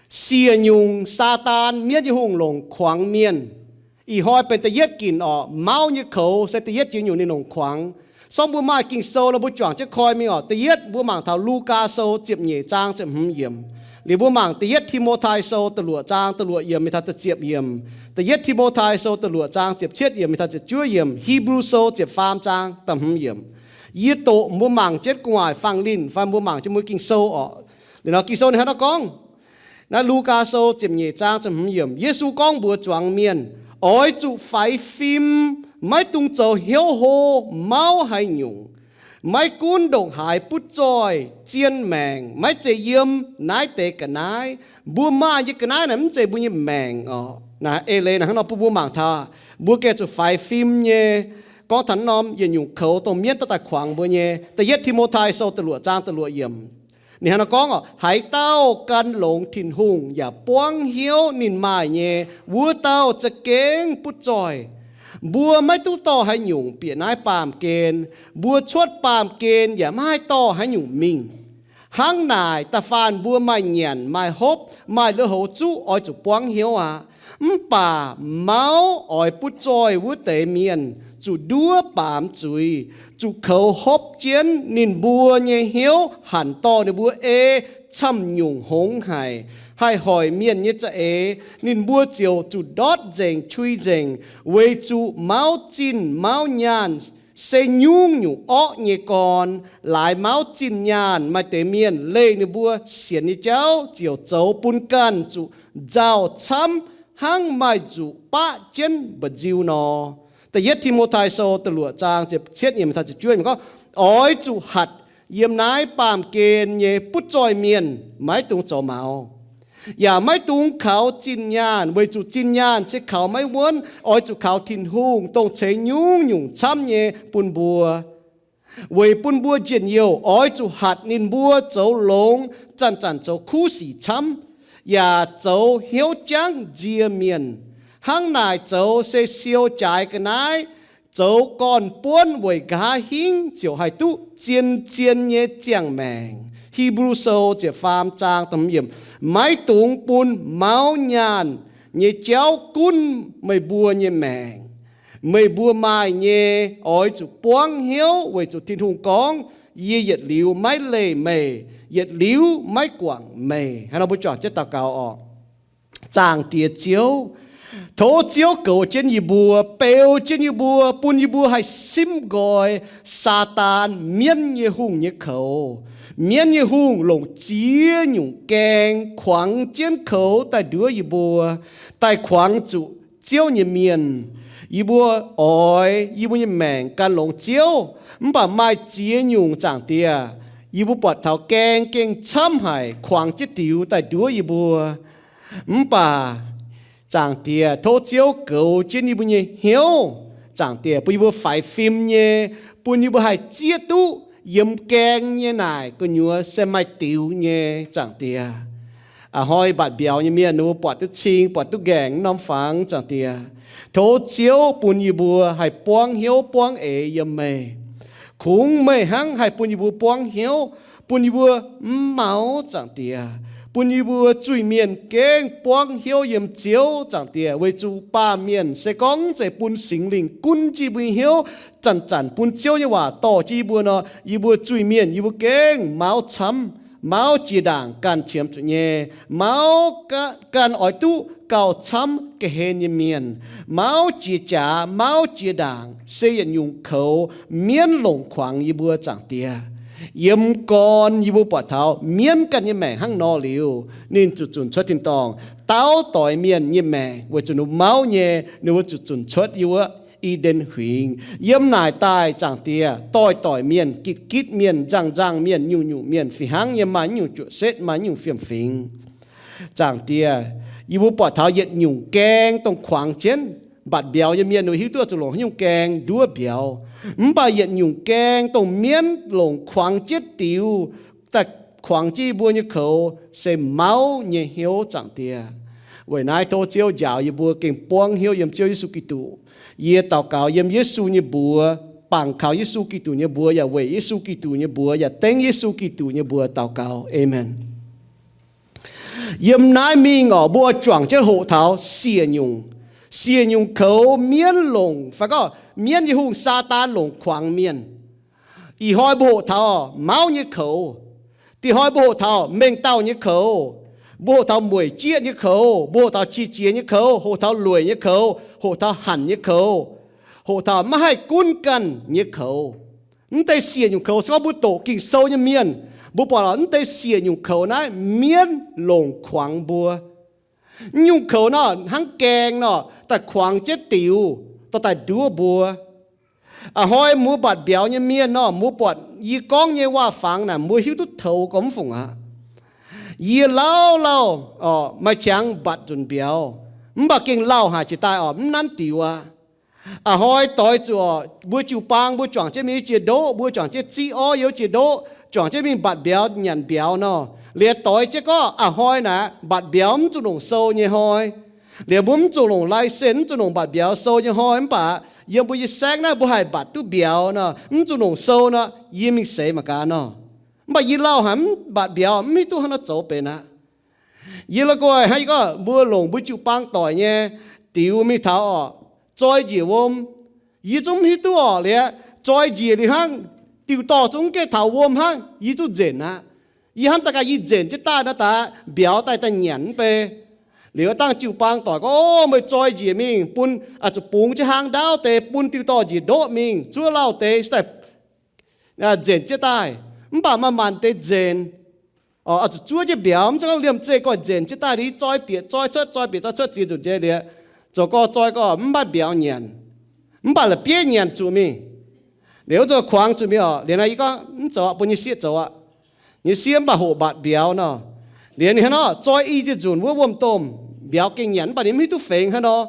Siec nyungc Saadaan, mienv nyei hungh, longc kuangx mienh. Ih hnoi benx da'yietv ginc orqc. Mauv nyei koux se da'yietv jiex nyungc ninh longc kuangx. Sorng mbuo maaih Ging-Sou nor, mbuo juangc jienv koi mingh orqc. Da'yietv mbuo mangc taux Lugaa Sou ziepc nyeic zaang ziepc hmz yiemc. Liuz mbuo mangc da'yietv Ti^mo^tai Sou da'luoqc zaang da'luoqc yiemc mingh taux da'ziepc yiemc. Da'yietv Ti^mo^tai Sou da'luoqc zaang ziepc cietv yiemc mingh taux ziepc juov yiemc. Hipv^lu Sou ziepc faam zaang da'hmz yiemc. Yie doqc mbuo mangc jienv gu'nguaaic fangx linh fai mbuo mangc jienv mbuo Ging-Sou orqc. Liuz nor Ging-Sou ninh hnangv naaiv gorngv, naaiv Lugaa Sou ziepc nyeic zaang ziepc hmz yiemc, Yesu gorngv mbuox zuangx mienh, Oix zuqc faix fim, maiv dungx zoux hnyouv hlo mauv haaix nyungc. Maiv gunv ndongc haaix butv zoih, zien maengc, maiv zeiz yiem naaiv deix ga'naaiv. Mbuo maaih nyei ga'naaiv naaic mv zeiz mbuo nyei maengc orqc. Naaiv eix leiz naaic hnangv nor bun mbuo mangc taux, mbuo gengh zuqc faix fim nyei. Gorngv taux norm yietc nyungc koux dongh mienv daaih daaih kuangx mbuo nyei. Da'yietv Ti^mo^tai Sou da'luoqc zaang da'luoqc yiemc, ninh hnangv nor gorngv orqc, Haaix dauh gan longx Tin-Hungh yaac buangv hnyouv ninh maaih nyei, wuov dauh za'gengh butv zoih. Mbuo maiv duqv dorh haaix nyungc bieqc naaiv baamh gen. Mbuo cuotv baamh gen yaac maiv haih dorh haaix nyungc mingh. Hnangv naaic, da'faanh mbuo maaih nyanc, maaih hopv, maaih lui-houx zuqv oix zuqc buangv hnyouv aqv. Mv baac mauv oix butv zoih wuov deix mienh zuqc nduov baamz zuiz, zuqc koux hopv jienv. Ninh mbuo nyei hnyouv hanc dorh ninh mbuo ei camv-nyungc hngongx haic, haih hoic mienh nyei za'eix. Ninh mbuo ziouc zuqc ndortv nzengc, qui nzengc, weic zuqc mauv zinh mauv nyaanh se nyungc-nyungc orqv nyei gorn. Laaix mauv zinh nyaanh maaih deix mienh leih ninh mbuo sienx nyei jauv ziouc zoux bun ganh zuqc nzauh camv hnangv maaih nzuqc baqv jienv mba'nziu nor. Da'yietv Ti^mo^tai Sou da'luoqc zaang ziepc cietv yiemc taux ziepc juov yiemc gorngv, Oix zuqc hatc yiem naaiv baamh gen nyei butv zoih mienh maiv dungx zoux maux, yaac maiv dungx kaux zinh nyaanh, weic zuqc zinh nyaanh se kaux maiv wuonv. Oix zuqc kaux Tin-Hungh, dongh ceix nyungc-nyungc camv nyei bun mbuo. Weic bun mbuo njien-youh, oix zuqc hatc ninh mbuo zoux longx, zanc-zanc zoux kuv sic camv, yaac zoux hnyouv jangv nzie mienh. Hnangv naaic zoux se siou jaaix ga'naaiv, zoux gorn-buonv weic nqa'haav hingv ziouc haih duqv zien-zien nyei ziangh maengc. Hipv^lu Sou ziepc faam zaang da'hmz yiemc, Maiv dungx bun mauv nyaanh nyei jauv gunv meih mbuo nyei maengc. Meih mbuo maaih nyei, oix zuqc buangv hnyouv weic zuqc Tin-Hungh gorngv, Yie yietc liuz maiv leih meih, yietc liuz maiv guangc meih. Hnangv nor mbuo juangc jienv daux gaux orqc. Zaangc Diex Ziouv, tov Ziouv goux jienv yie mbuo, beu jienv yie mbuo, bun yie mbuo haih simv nqoi Saadaan, mienv nyei hungh, nyei koux. Mienv nyei hungh longc ziex nyungc gaeng kuangx jienv koux daaih nduov yie mbuo, daaih kuangx zuqc Ziouv nyei mienh. Yie mbuo oix yie mbuo nyei maengc gan longx Ziouv, mv baac maaih ziex nyungc, Zaangc Diex, yie mbuo buatc taux gaeng gengh camv haic, kuangx jienv diux daaih nduov yie mbuo. Mv baac Zaangc Diex, tov Ziouv goux jienv yie mbuo nyei hnyouv, Zaangc Diex, bun yie mbuo faix fim nyei, bun yie mbuo haih zieqv duqv yiem gaeng nyei naaic gu'nyuoz se maaih diux nyei, Zaangc Diex. A'hnoi mbatc mbiauz nyei mienh ninh mbuo buatc duqv cing, buatc duqv nqaengc norm fangx, Zaangc Diex. Tov Ziouv bun yie mbuo haih buangv hnyouv buangv eix yiem meih. Kungx meih hnangv haih bun yie mbuo buangv hnyouv, bun yie mbuo mv mauv, Zaangc Diex. Bun yie mbuo zuiz-mienh gengh buangv hnyouv yiem Ziouv, Zaangc Diex, weic zuqc baamh mienh se gorngv zeiz bun Singx Lingh gunv jienv yie mbuo nyei hnyouv, zanc-zanc bun Ziouv nyei waac dorh jienv yie mbuo nor, yie mbuo zuiz-mienh yie mbuo gengh mauv camv, mauv jiex ndaangc ganh qiemx zuqc nyei, mauv ganh oix duqv gauh camv ga'hlen nyei mienh, mauv jiex jaax, mauv jiex ndaangc, se yietc nyungc koux mienv longc kuangx yie mbuo, Zaangc Diex. Yiem gorn yie mbuo buatc taux mienv ganh nyei maengc hnangv nor liuz, ninh zuqc zunc cuotv tin-dorngh. Dauh doix mienh nyei maengc weic zuqc ninh mbuo mauv nyei, ninh mbuo zuqc zunc cuotv yiem wuov I^nden Huingx. Yiem naaic daaih, Zaangc Diex, doix-doix mienh, gitv-gitv mienh, nzangc-nzangc mienh, nyungc-nyungc mienh, fih hnangv yiem maaih nyungc juoqc setv, maaih nyungc fiem-fingx. Zaangc Diex, yie mbuo buatc taux yietc nyungc gaeng dongh kuangx jienv. Mbatc mbiauz nyei mienh ninh hiuv duqv zuqc longc haaix nyungc gaeng nduov mbiauz. Mv baac yietc nyungc gaeng dongh mienv longc kuangx jienv diux daaih kuangx jienv yie mbuo nyei koux se mauv nyei hnyouv, Zaangc Diex. Weic naaiv tov Ziouv njaaux yie mbuo gengh buangv hnyouv yiem Ziouv Yesu Giduc. Yie daux gaux yiem Yesu nyei mbuox, bangc kaux Yesu Giduc nyei mbuox, yaac weic Yesu Giduc nyei mbuox, yaac dengv Yesu Giduc nyei mbuox daux gaux. Aamen. Yiem naaiv mingh orqc, mbuo oix juangc jienv hoqc taux siec nyungc, siec nyungc koux mienv longc, fai gorngv mienv nyei hungh Saadaan longc kuangx mienh. Ih hnoi mbuo hoqc taux mauv nyei koux. Dih hnoi mbuo hoqc taux mengh dauh nyei koux. Mbuo hoqc taux mueic jieqv nyei koux, mbuo hoqc taux qiex jiez nyei koux, hoqc taux lueic nyei koux, hoqc taux hanc nyei koux, hoqc taux maiv haih gunv ganh nyei koux. Mv deix siec nyungc koux se gorngv mbuo doqc Ging-Sou nyei mienh, mbuo buatc lorqc, mv deix siec nyungc koux naaiv mienv longc kuangx mbuo. Mv nyungc koux nor hnangv gaeng nor, daaih kuangx jienv diux, dorh daaih nduov mbuo. A'hnoi mbuo mbatc mbiauz nyei mienh nor, mbuo buatc yie gorngv nyei waac-fangx naaic, mbuo hiuv duqv toux gormx fungc aqv. Yie lauh lauh, orqc, maaih qangx mbatc nzunc mbiauz, mv baac gengh lauh haic jiex daaih orqc, mv nanv diux aqv. A'hnoi doix zuqc orqc, mbuo jiu-baang mbuo juangc jienv mingh jiex ndoqv, mbuo juangc jienv ziqv orv yiem jiex ndoqv, juangc jienv mingh mbatc mbiauz nyanc mbiauz nor, liuz doix jienv gorngv a'hnoi naaic mbatc mbiauz mv zuqc longc sou nyei hnoi. Liuz mbuo mv zuqc longc license, mv zuqc longc mbatc mbiauz sou nyei hnoi, mv baac yiem mbuo nyei saengv naaiv mbuo haih mbatc duqv mbiauz nor, mv zuqc longc sou nor, yie mingh seix mangc gaax nor. Mv baac yie lauh haic, mv mbatc mbiauz, mv hiuv duqv hnangv nor zoux benx aqv. Yie la'guaih hnangv yie gorngv mbuo longc mbuo jiu-baang doic nyei diux mingh taux orqc, zoi njiec wuom. Yie zungv mv hiuv duqv orqc, liuz zoi njiec liuz hnangv, diuh dorh zungv geh taux wuom hnangv, yie zungv nzenc aqv. Yie hnamv daaih gaax yie nzenc jienv daaih nor, daaih mbiauz daaih daaih nyanc mv bei. Liuz dangh jiu-baang doic gorngv, O, meih zoi njiec mingh bun, zuqc bungx jienv hlang ndaauv deix bun diuh dorh njiec ndoqv mingh, zuov lauh deix daaih nzenc jienv daaih. Mv baac maaih maanc deix nzenc, oix zuqc zuov jienv mbiauz, mv zeiz gorngv liemh zeih gorx nzenc jienv daaih liuz zoi bieqc zoi cuotv, zoi bieqc zoi cuotv, ziex nzunc nyei liuz, zoux gorx zoi gorx mv maaih mbiauz nyanc. Mv baac la'bieiv nyanc zuqc mingh. Liuz zoux kuangx zuqc mingh orqc. Liuz naaiv yie gorngv mv zoux aqv, bun nyei sieqv zoux aqv. Nyei sieqv mv baac hoqc mbatc mbiauz nor. Liuz ninh hnangv nor zoi i ziex nzunc wuov wuom-domh, mbiauz gengh nyanc mv baac ninh mv hiuv duqv fengx hnangv nor.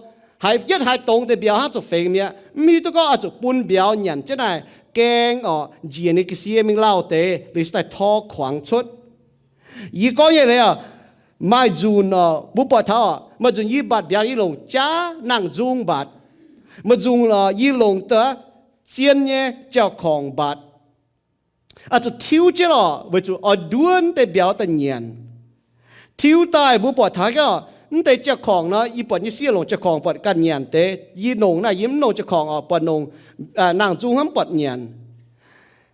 Haiz yietv haaix dongz deix mbiauz hnangv zuqc fengx mi'aqv, mv hiuv duqv gorngv oix zuqc bun mbiauz nyanc jienv naaic gaeng orqc, njiec ninh ga'sie mingh lauh deix liuz se daaih tor kuangx cuotv. Yie gorngv nyei leiz orqc, maaih nzunc orqc, mbuo buatc taux orqc, maaih nzunc yie mbatc mbiauz yie longc jaav nangh nzung mbatc. Maaih nzunc orqc, yie longc daaih zien nyei jauv-korngc mbatc. Oix zuqc tiuv jienv orqc, weic zuqc oix nduov deix mbiauz daaih nyanc. Tiuv daaih mbuo buatc taux gorngv mv deix jauv-korngc nor, yie buatc nyei sieqv longc jauv-korngc buatc ganh nyanc deix. Yie longc naaic yie mv longc jauv-korngc orqc, buatc longc nangh nzung hnamv buatc nyanc.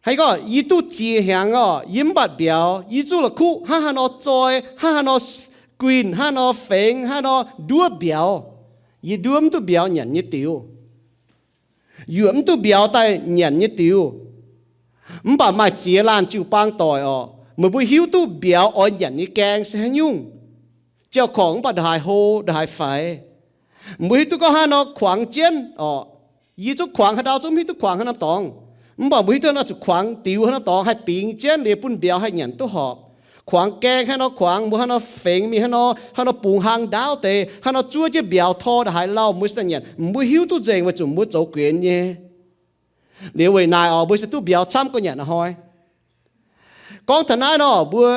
Hnangv gorngv yie duqv ziex hnyangx orqc, yie mv mbatc mbiauz, yie zuqc la'kuqv hnangv haaix nor zoi, hnangv haaix nor guinh, hnangv haaix nor fengx, hnangv haaix nor nduov mbiauz. Yie nduov mv duqv mbiauz nyanc nyei diux, yuoqc mv duqv mbiauz daaih nyanc nyei diux. Mv baac maaih ziex laanh jiu-baang doic orqc, meih mbuo hiuv duqv mbiauz oix nyanc nyei gaeng se haaix nyungc. Jauv-korngc mv baac ndongc haaix hlo, ndongc haaix faix. Mbuo hiuv duqv gorngv hnangv nor kuangx jienv orqc. Yie zungv kuangx haaix ndau zungv mv hiuv duqv kuangx haaix norm dorngx. Mv baac mbuo hiuv duqv oix zuqc kuangx diux haaix norm dorngx haih bingx jienv liuz bun mbiauz haih nyanc duqv horpc. Kuangx gaeng haaix nor kuangx, mbuo haaix nor fengx mingh haaix nor, haaix nor bungx hlang ndaauv deix, haaix nor zuov jienv mbiauz tor ndongc haaix lauh mbuo se daaih nyanc, mbuo hiuv duqv nzengc weic zuqc mbuo zoux guenx nyei. Liuz weic naaic orqc, mbuo se duqv mbiauz camv gu'nyanc a'hnoi. Gorngv taux naaiv nor mbuo,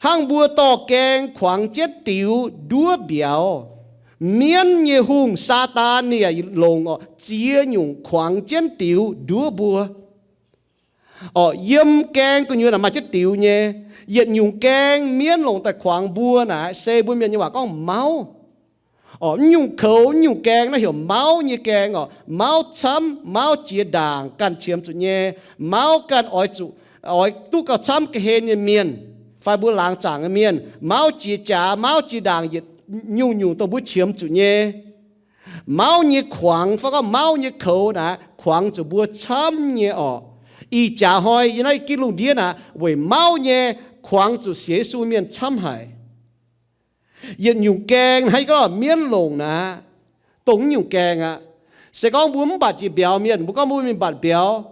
hnangv mbuo dorh gaeng kuangx jienv diux nduov mbiauz, mienv nyei hungh Saadaan ninh yaac longc orqc ziex nyungc kuangx jienv diux nduov mbuo. Orqc, yiem gaeng gu'nyuoz naaic maaih jienv diux nyei. Yietc nyungc gaeng mienv longc daaih kuangx mbuo naaic se mbuo mienh nyei waac gorngv mauv. Orqc, mv nyungc koux, mv nyungc gaeng naaiv heuc mauv nyei gaeng orqc. Mauv camv, mauv jiex ndaangc ganh qiemx zuqc nyei. Mauv ganh oix zuqc, oix duqv gauh camv ga'hlen nyei mienh, fai mbuo laangz zaangc nyei mienh. Mauv jiex jaax, mauv jiex ndaangc yietc nyungc-nyungc dongh mbuo qiemx zuqc nyei. Mauv nyei kuangx fai gorngv mauv nyei koux naaic kuangx zuqc mbuo camv nyei orqc. Ih jaax hnoi yiem naaiv i gitv lungh ndiev naaic weic mauv nyei kuangx zuqc sienx Yesu mienh camv haic. Yietc nyungc gaeng hnangv gorngv mienv longc naaic, dongh nyungc gaeng aqv. Se gorngv mbuo mv mbatc jiex mbiauz mienh, mbuo gorngv mbuo mingh mbatc mbiauz,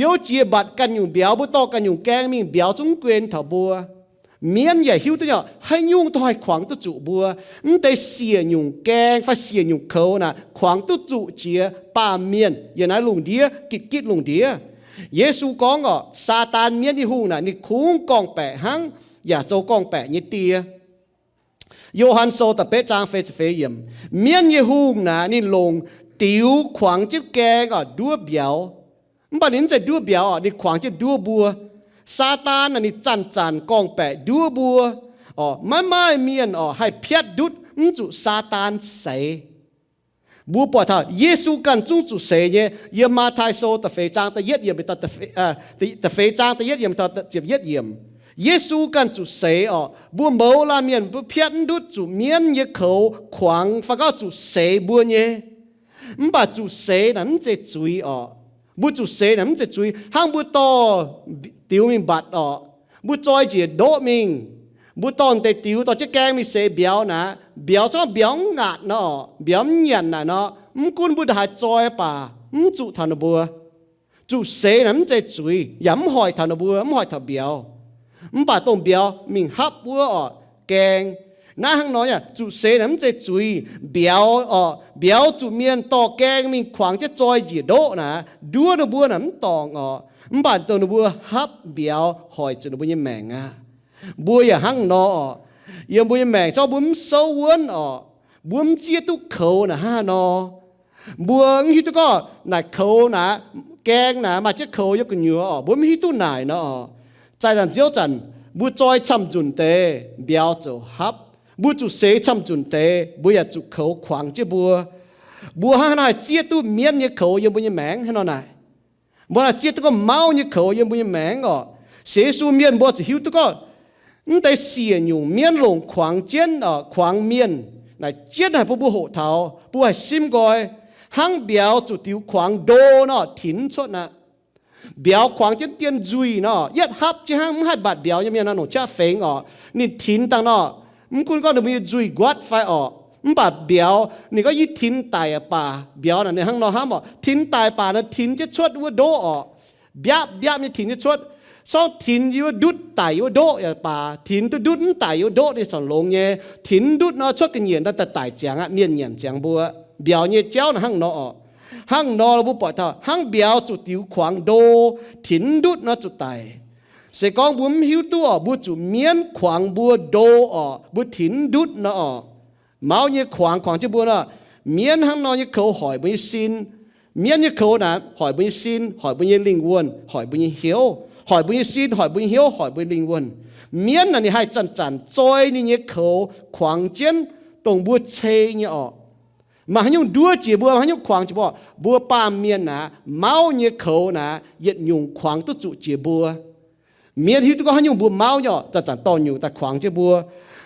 youv jiex mbatc ganh nyungc mbiauz, mbuo dorh ganh nyungc gaeng mingh, mbiauz zungv mv guen taux mbuo. Mienv yaac hiuv duqv nyei, haaix nyungc dorh haih kuangx duqv zuqc mbuo. Mv deix siec nyungc gaeng fai siec nyungc koux naaic kuangx duqv zuqc jiex baamh mienh yiem naaiv lungh ndiev, gitv gitv lungh ndiev. Yesu gorngv orqc, Saadaan mienv nyei hungh naaic ninh kungx gorngv-baeqc hnangv, yaac zoux gorngv-baeqc nyei die. Yo^han Sou da'betv zaang feix ziepc feix yiemc, mienv nyei hungh naaic ninh longc diux kuangx jienv gaeng orqc nduov mbiauz. Mv baac ninh mv zeiz nduov mbiauz orqc, ninh kuangx jienv nduov mbuo. Saadaan naaic ninh zanc-zanc gorngv-baeqc nduov mbuo. Orqc, maiv maaih mienh orqc haih piatv ndutv mv zuqc Saadaan seix. Mbuo buatc taux Yesu ganh zungv zuqc seix nyei. Yiem Matv^tai Sou da'feix zaang da'yietv yiemc, da'feix zaang da'yietv yiemc taux ziepc yietv yiemc, Yesu ganh zuqc seix orqc. Mbuo mouz laanh mienh mbuo piatv mv ndutv zuqc mienv nyei koux kuangx fai gorngv zuqc seix mbuo nyei. Mv baac zuqc seix naaic mv zeiz zuiz orqc. Mbuo zuqc seix naaic mv zeiz zuiz. Hnangv mbuo dorh diux mingh mbatc orqc, mbuo zoi njiec ndoqv mingh, mbuo dorh deix diux dorh jienv gaeng mingh seix mbiauz naaic, mbiauz zungv mbiauz mv ngaatc nor orqc, mbiauz mv nyanc naaic nor, mv gunv mbuo ndongc haaix zoi baac mv zuqc taux ninh mbuo. Zuqc seix naaic mv zeiz zuiz, yaac mv hoic taux ninh mbuo, mv hoic taux mbiauz. Mv baac dongh mbiauz mingh hapv wuov orqc gaeng. Naaiv hnangv nor yaac zuqc seix naaic mv zeiz zuiz. Mbiauz orqc, mbiauz zuqc mienh dorh gaeng mingh kuangx jienv zoi njiec ndoqv naaic, nduov ninh mbuo naaic mv dorngc orqc. Mv baac dongh ninh mbuo hapv mbiauz hoic zuqc ninh mbuo nyei maengc aqv. Mbuo yaac hnangv nor orqc. Yiem mbuo nyei maengc zorqv mbuo mv souv wuonv orqc, mbuo mv zieqv duqv koux naaic hnangv nor. Mbuo mv hiuv duqv gorngv naaic koux naaic, gaeng naaic maaih jienv koux yiem gu'nyuoz orqc, mbuo mv hiuv duqv naaic nor orqc. Zaih zanc nziouv zanc mbuo zoi camv-nzunc deix mbiauz ziouc hapv. Mbuo zuqc seix camv-nzunc deix mbuo yaac zuqc koux kuangx jienv mbuo. Mbuo hnangv haaix nor haih zieqv duqv mienv nyei koux yiem mbuo nyei maengc hnangv nor naaic? Mbuo haih zieqv duqv gorngv mauv nyei koux yiem mbuo nyei maengc orqc? Sienx Yesu mienh mbuo zuqc hiuv duqv gorngv mv deix siec nyungc mienv longc kuangx jienv orqc, kuangx mienh naaic jienv haih bun mbuo hoqc taux, bun mbuo haih simv nqoi. Hnangv mbiauz zuqc diux kuangx ndo nor tinx cuotv aqv. Mbiauz kuangx jienv dien nzuih nor, yietv hapv jienv hnangv mv haih mbatc mbiauz nyei mienh nor longc qaqv fengx orqc. Ninh tinx dangh nor, mv gunv gorngv ninh mbuo nyei nzuih nquatv fai orqc, mv baac mbiauz ninh gorngv yie tinx daic aqv baac, mbiauz naaic ninh hnangv nor hnamv orqc, tinx daic baac naaic tinx jienv cuotv wuov ndoqv orqc. Mbiapv mbiapv nyei tinx jienv cuotv. Sorng tinx yie wuov ndutv daic yie wuov ndoqv aqv baac, tinx duqv ndutv mv daic yie wuov ndoqv ninh corc longx nyei. Tinx ndutv nor cuotv ga'nyiec nor daaih daic ziangx aqv, mienh nyanc ziangx mbuo. Mbiauz nyei jauv naaic hnangv nor orqc. Hnangv nor mbuo buatc taux hnangv mbiauz zuqc diux kuangx ndo tinx ndutv nor zuqc daic. Se gorngv mbuo mv hiuv duqv orqc, mbuo zuqc mienv kuangx mbuo ndo orqc, mbuo tinx ndutv nor orqc. Mauv nyei kuangx kuangx jienv mbuo nor, mienv hnangv nor nyei koux hoic mbuo nyei sin. Mienv nyei koux naaic hoic mbuo nyei sin, hoic mbuo nyei lingh wuonh, hoic mbuo nyei hnyouv, hoic mbuo nyei sin, hoic mbuo nyei hnyouv, hoic mbuo nyei lingh wuonh. Mienv naaic ninh haih zanc-zanc zoi ninh nyei koux kuangx jienv dongh mbuo cei nyei orqc. Maaih haaix nyungc nduov jiex mbuo, maaih haaix nyungc kuangx jiex mbuo orqc? Mbuo baamh mienh naaic, mauv nyei koux naaic yietc nyungc kuangx duqv zuqc jiex mbuo. Mienv hiuv duqv gorngv haaix nyungc mbuo mauv nyei orqc, zanc-zanc dorh nyungc daaih kuangx jienv mbuo.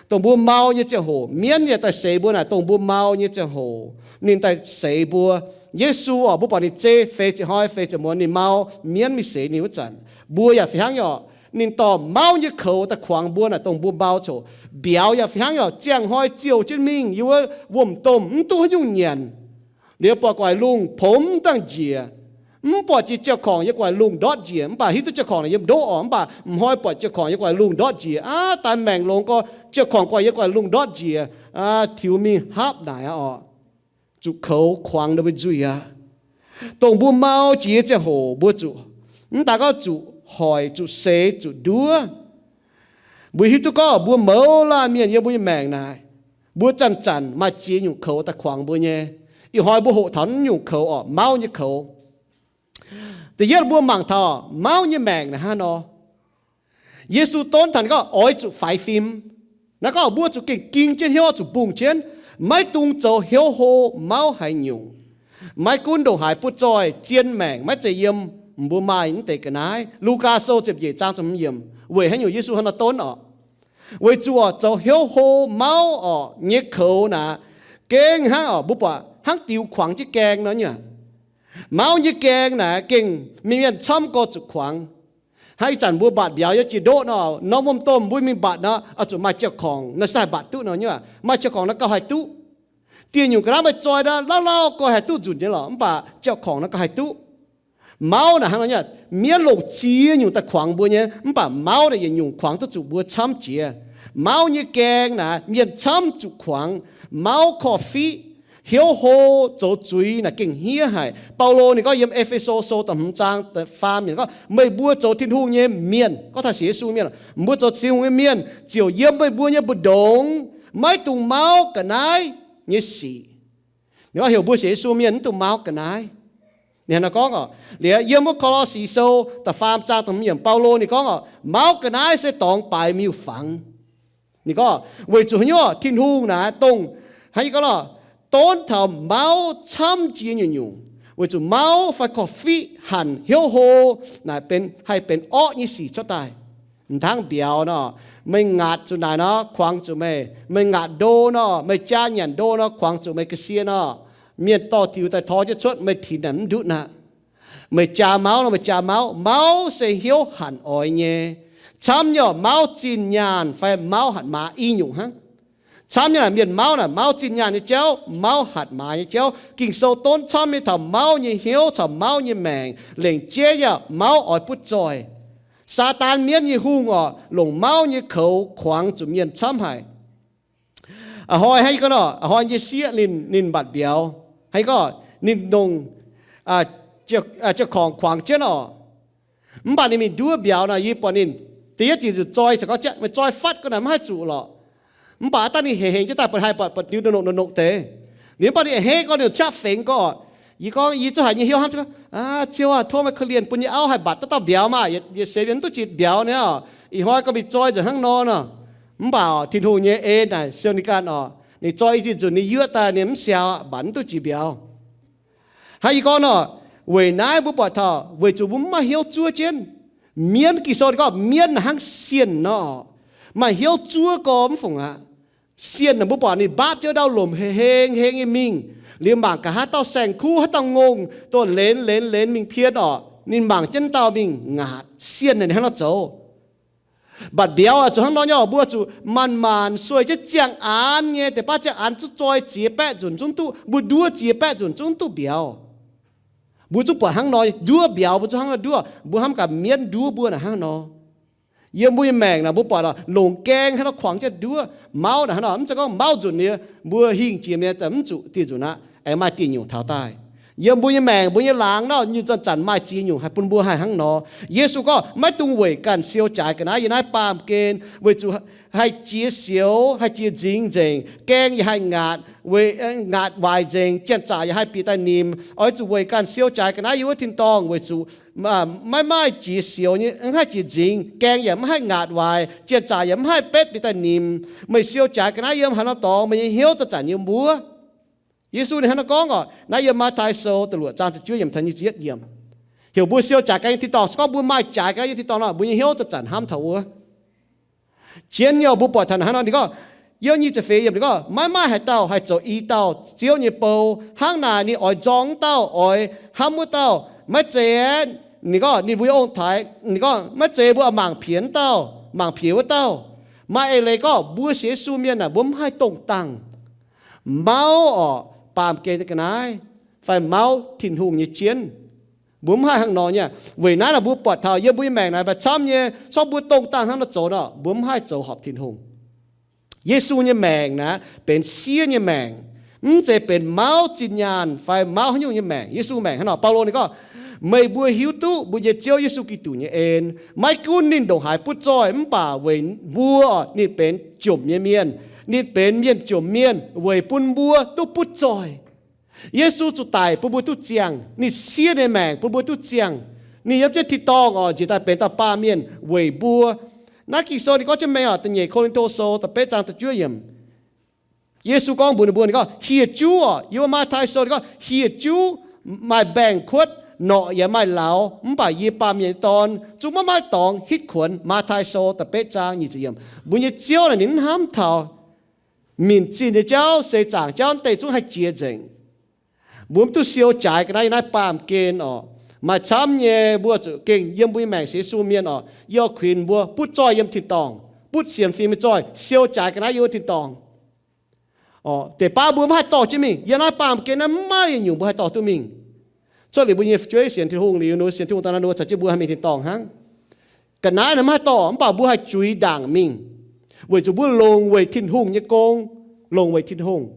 Dongh mbuo mau nyei ziangh hoc, mienv yaac daaih seix mbuo naaic. Dongh mbuo mau nyei ziangh hoc, ninh daaih seix mbuo. Yesu orqc, mbuo buatc ninh zei feix ziepc hnoi feix ziepc muonz ninh mau, mienv mingh seix ninh wuov zanc, mbuo yaac fih hnangv nyei orqc. Ninh dorh mauv nyei koux daaih kuangx mbuo naaic, dongh mbuo mau coc. Mbiauz yaac fih hnangv nyei orqc, ziangh hnoi ziouc jienv mingh yiem wuov wuom-domh mv duqv haaix nyungc nyanc. Liuz buatc gu'nguaaic lungh pomx dangh njiec, mv buatc jiex jauv-korngc yiem gu'nguaaic lungh ndortv njiec, mv baac hiuv duqv jauv-korngc naaic yiem ndoqv orqc, mv baac m'hnoi buatc jauv-korngc yiem gu'nguaaic lungh ndortv njiec. Aav, daaih maengc longx gorx, jauv-korngc gu'nguaaic yiem gu'nguaaic lungh ndortv njiec, tiux mingh hapv naaic orqc. Zuqc koux kuangx ninh mbuo nzuih aqv. Dongh mbuo mau jiex nyei ziangh hoc mbuo zuqc, mv daaih gorngv zuqc hoic, zuqc seix, zuqc nduov. Mbuo hiuv duqv gorngv mbuo mouz laanh mienh yiem mbuo nyei maengc naaic, mbuo zanc-zanc maaih ziex nyungc koux daaih kuangx mbuo nyei. Ih hnoi mbuo hoqc taux naaiv nyungc koux orqc, mauv nyei koux. Da'yietv mbuo mangc taux mauv nyei maengc naaic hnangv nor. Yesu donv taux ninh gorngv oix zuqc faix fim. Naaiv gorngv mbuo zuqc gengh ging jienv hnyouv, zuqc mbungh jienv, maiv dungx zoux hnyouv hlo mauv haaix nyungc. Maiv gunv ndongc haaix butv zoih, zien maengc maiv zeiz yiem mbuo maaih mv deix ga'naaiv. Lugaa Sou ziepc nyeic zaang ziepc hmz yiemc. Weic haaix nyungc Yesu hnangv nor donv orqc? Weic zuqc orqc, zoux hnyouv hlo mauv orqc nyei koux naaic, gengh hnangv orqc, mbuo buatc hnangv diux kuangx jienv gaeng nor nyei. Mauv nyei gaeng naaic gengh mienh, mienh camv gorx zuqc kuangx. Hnangv ih zanc mbuo mbatc mbiauz yiem jiex ndoqv nor, norm wuom-domh mbuo mingh mbatc nor, oix zuqc maaih jauv-korngc nor se haih mbatc duqv nor nyei aqv. Maaih jauv-korngc nor gauh haih duqv. Dieh nyungc ga'naaiv maaih zoi nor, lauh lauh gorx haih duqv nzunc nyei lorqc, mv baac jauv-korngc nor gauh haih duqv. Mauv naaic hnangv nor nyei aqv. Mienv longc ziex nyungc daaih kuangx mbuo nyei, mv baac mauv naaic yietc nyungc kuangx duqv zuqc mbuo camv jiex. Mauv nyei gaeng naaic mienh camv zuqc kuangx. Mauv korv-fiqv, hnyouv hlo, zoux zuiz naaic gengh hniev haic. Baulo ninh gorngv yiem E^fe^so Sou da'hmz zaang da'faam yiemc gorngv, meih mbuo zoux Tin-Hungh nyei mienh, gorngv taux sienx Yesu mienh, mbuo zoux Tin-Hungh nyei mienh ziouc yiem meih mbuo nyei mbu'ndongx maiv dungx mauv ga'naaiv nyei sic. Ninh gorngv heuc mbuo sienx Yesu mienh mv dungx mauv ga'naaiv. Ninh hnangv nor gorngv orqc, liuz yiem wuov Ko^lo^si Sou da'faam zaang da'hmz yiemc, Baulo ninh gorngv orqc, mauv ga'naaiv se dorngx baaix miuc-fangx. Ninh gorngv weic zuqc haaix nyungc, Tin-Hungh naaic dongh, hnangv yie gorngv nor, donv taux mauv camv jiex nyungc-nyungc, weic zuqc mauv fai korv-fiqv hanc hnyouv hlo naaic benx, haih benx orqv nyei sic cuotv daaih. M'dangv mbiauz nor, meih ngaatc zuqc naaic nor, kuangx zuqc meih. Meih ngaatc ndo nor, meih jaa nyanc ndo nor, kuangx zuqc meih ga'sie nor. Mienh dorh diuc daaih tor jienv cuotv, meih tinx naaic mv ndutv aqv. Meih jaa mauv nor, meih jaa mauv. Mauv se hnyouv hanc oix nyei. Camv nyei orqc, mauv zinh nyaanh fai mauv hatc maaz i nyungc hnangv. Camv nyei naaic mienh mauv naaic, mauv zinh nyaanh nyei jauv, mauv hatc maaz nyei jauv. Ging-Sou donv camv nyei taux mauv nyei hnyouv caux mauv nyei maengc, lengc jeiv nyei mauv oix butv zoih. Saadaan mienv nyei hungh orqc, longc mauv nyei koux kuangx zuqc mienh camv haic. A'hnoi hnangv yie gorngv nor, a'hnoi nyei sieqv ninh, ninh mbatc mbiauz. Hnangv yie gorngv, ninh longc jiu-korngc kuangx jienv orqc. Mv baac ninh mingh nduov mbiauz naaic, yie buatc ninh da'yietv ziqc zuqc zoi, caux gorngv, meih zoi fatv ga'naaiv maiv haih zuqc lorqc. Mv baac dangh ninh hengx hengx jienv daaih buatc haih buatc buatc diuh nongc nongc nongc deix. Ninh mv baac ninh a'hneiv gorngv, ninh qaqv fengx gorngv, yie gorngv, yie zungv haiz nyei hnyouv hnamv, Ziouv aac, tov meih korv-lienh bun yie auv haih mbatc dauh dauh mbiauz maah! Yietc seix mienh mv duqv jiex mbiauz niaa. Ih hnoi gorngv mingh zoi nzengc hnangv nor nor. Mv baac Tin-Hungh nyei en naaic siou ninh ganh orqc. Ninh zoi i ziex nzunc ninh yuoqv daaih ninh mv siaaux aqv, mbatc mv duqv jiex mbiauz. Hnangv yie gorngv nor, weic naaiv mbuo buatc taux weic zuqc mbuo mv maaih hnyouv zuov jienv. Mienv, Ging-Sou ninh gorngv mienv naaic hnangv sienh nor, maaih hnyouv zuov gorx mv fungc aqv. Sienh naaic mbuo buatc ninh mbaapv jienv ndau lomc heng heng nyei mingh, liuz mangc gaax haaix dauh saeng-kuv, haaix dauh ngongh, dongh lenz lenz lenz mingh pien orqc, ninh mangc jienv dauh mingh ngaatc. Sienh naaic ninh hnangv nor zoux. Mbatc mbiauz zuqc hnangv nor nyei orqc, mbuo zuqc manc-manc sueih jienv ziangh aanx nyei, deix baav ziangh aanx zuqc zoi ziex baeqv nzunc zungv duqv, mbuo nduov ziex baeqv nzunc zungv duqv mbiauz. Mbuo zungv buatc hnangv nor, nduov mbiauz mbuo zungv hnangv nor nduov, mbuo hnamv gaax mienv nduov mbuo naaic hnangv nor. Yiem mbuo nyei maengc naaic mbuo buatc longc gaeng hnangv nor kuangx jienv nduov. Mauv naaic hnangv nor, mv zeiz gorngv mauv nzunc liuz mbuo hingh jiex mi'aqv, mv zuqc dieh nzunc aqv, aengx maaih dieh nyungc taux daaih. Yiem mbuo nyei maengc, mbuo nyei laangz nor, nyungc zanc-zanc maaih ziex nyungc haih bun mbuo haih hnangv nor. Yesu gorngv, maiv dungx weic ganh siou jaaix ga'naaiv yiem naaiv baamh gen, weic zuqc haih jiex sioux, haih jiex nzingx nzengc, gaeng yaac haih ngaatc, ngaatc waaic nzengc, janx-zaqc yaac haih bieqc daaih nimc. Oix zuqc weic ganh siou jaaix ga'naaiv yiem wuov tin-dorngh weic zuqc maiv maaih jiex sioux nyei, mv haih jiex nzingx, gaeng yaac mv haih ngaatc waaic, janx-zaqc yaac mv haih betv bieqc daaih nimc. Meih siou jaaix ga'naaiv yiem haaix norm dorngx, meih nyei hnyouv zanc-zanc yiem wuov. Yesu ninh hnangv naaiv gorngv orqc, naaiv yiem Matv^taai Sou da'luoqc zaang ziepc juov yiemc taux nyic ziepc yietv yiemc. Heuc mbuo siou jaaix ga'naaiv yiem tin-dorngh. Se gorngv mbuo maaih jaaix ga'naaiv yiem tin-dorngh nor, mbuo nyei hnyouv zanc-zanc hnamv taux wuov. Jienv nyei mbuo buatc taux hnangv nor, ninh gorngv, yiem nyic ziepc feix yiemc ninh gorngv, maiv maaih haaix dauh haih zoux i dauh Ziouv nyei bou. Hnangv naaic ninh oix nzorng wuov dauh, oix hnamv wuov dauh. Maiv zeiz, ninh gorngv ninh mbuo nyei ong-taaix, ninh gorngv maiv zeiz mbuo oix mangc piex wuov dauh, mangc piex wuov dauh. Maaih eix leiz gorngv mbuo sienx Yesu mienh naaic mbuo mv haih dongh dangh mauv orqc baamh gen nyei ga'naaiv fai mauv Tin-Hungh nyei jienv. Mbuo mv haih hnangv nor nyei. Weic naaiv naaic mbuo buatc taux yiem mbuo nyei maengc naaic maaih camv nyei, se gorngv mbuo dongh dangh hnangv nor zoux nor, mbuo mv haih zoux horpc Tin-Hungh. Yesu nyei maengc naaic benx siev nyei maengc, mv zeiz benx mauv zinh nyaanh fai mauv haaix nyungc nyei maengc. Yesu maengc hnangv nor, Baulo ninh gorngv, meih mbuo hiuv duqv mbuo nyei Ziouv Yesu Giduc nyei en, maiv gunv ninh ndongc haaix butv zoih, mv baac weic mbuo ninh benx jomc nyei mienh. Ninh benx mienh jomc mienh weic bun mbuo duqv butv zoih. Yesu zuqc daic bun mbuo duqv ziangh. Ninh siev ninh maengc bun mbuo duqv ziangh. Ninh yiem jienv tin-dorngh orqc, njiec daaih benx dauh baamh mienh weic mbuo. Naaiv Ging-Sou ninh gorngv jienv mengh orqc, da'nyeic Ko^lin^to Sou da'betv zaang da'juov yiemc. Yesu gorngv mbuox ninh mbuo, ninh gorngv, hieh juv orqc, yiem Matv^taai Sou ninh gorngv, hieh juv maaih mbaengx-kuotv, norqc yaac maaih lauz, mv baac yie, Baamh Mienh nyei Dorn, zungv maiv maaih dorngx hitv kuonx. Matv^taai Sou da'betv zaang nyic ziepc yiemc. Mbuo nyei Ziouv naaic ninh mv hnamv taux minc zinh nyei jauv, seix zaangc jauv deix zungv haih jiex nzengc. Mbuo mv duqv siou jaaix ga'naaiv yiem naaiv baamh gen orqc. Maaih camv nyei mbuo zuqc gengh yiem mbuo nyei maengc sienx Yesu mienh orqc, yie oix kuinx mbuo butv zoih yiem tin-dorngh, butv sienx fim nyei zoih, siou jaaix ga'naaiv yiem wuov tin-dorngh. Deix baav mbuo mv haih dorh jienv mingh. Yiem naaiv baamh gen naaiv mv maaih yietc nyungc mbuo haih dorh duqv mingh. Cuotv liuz mbuo nyei fu'jueiv sienx Tin-Hungh liuz, sienx Tin-Hungh daaih naaiv ninh mbuo caux jienv mbuo haih mingh tin-dorngh hnangv. Ga'naaiv naaiv mv haih dorh, mv baac mbuo haih zuiz ndaangc mingh, weic zuqc mbuo longc weic Tin-Hungh nyei gong, longc weic Tin-Hungh.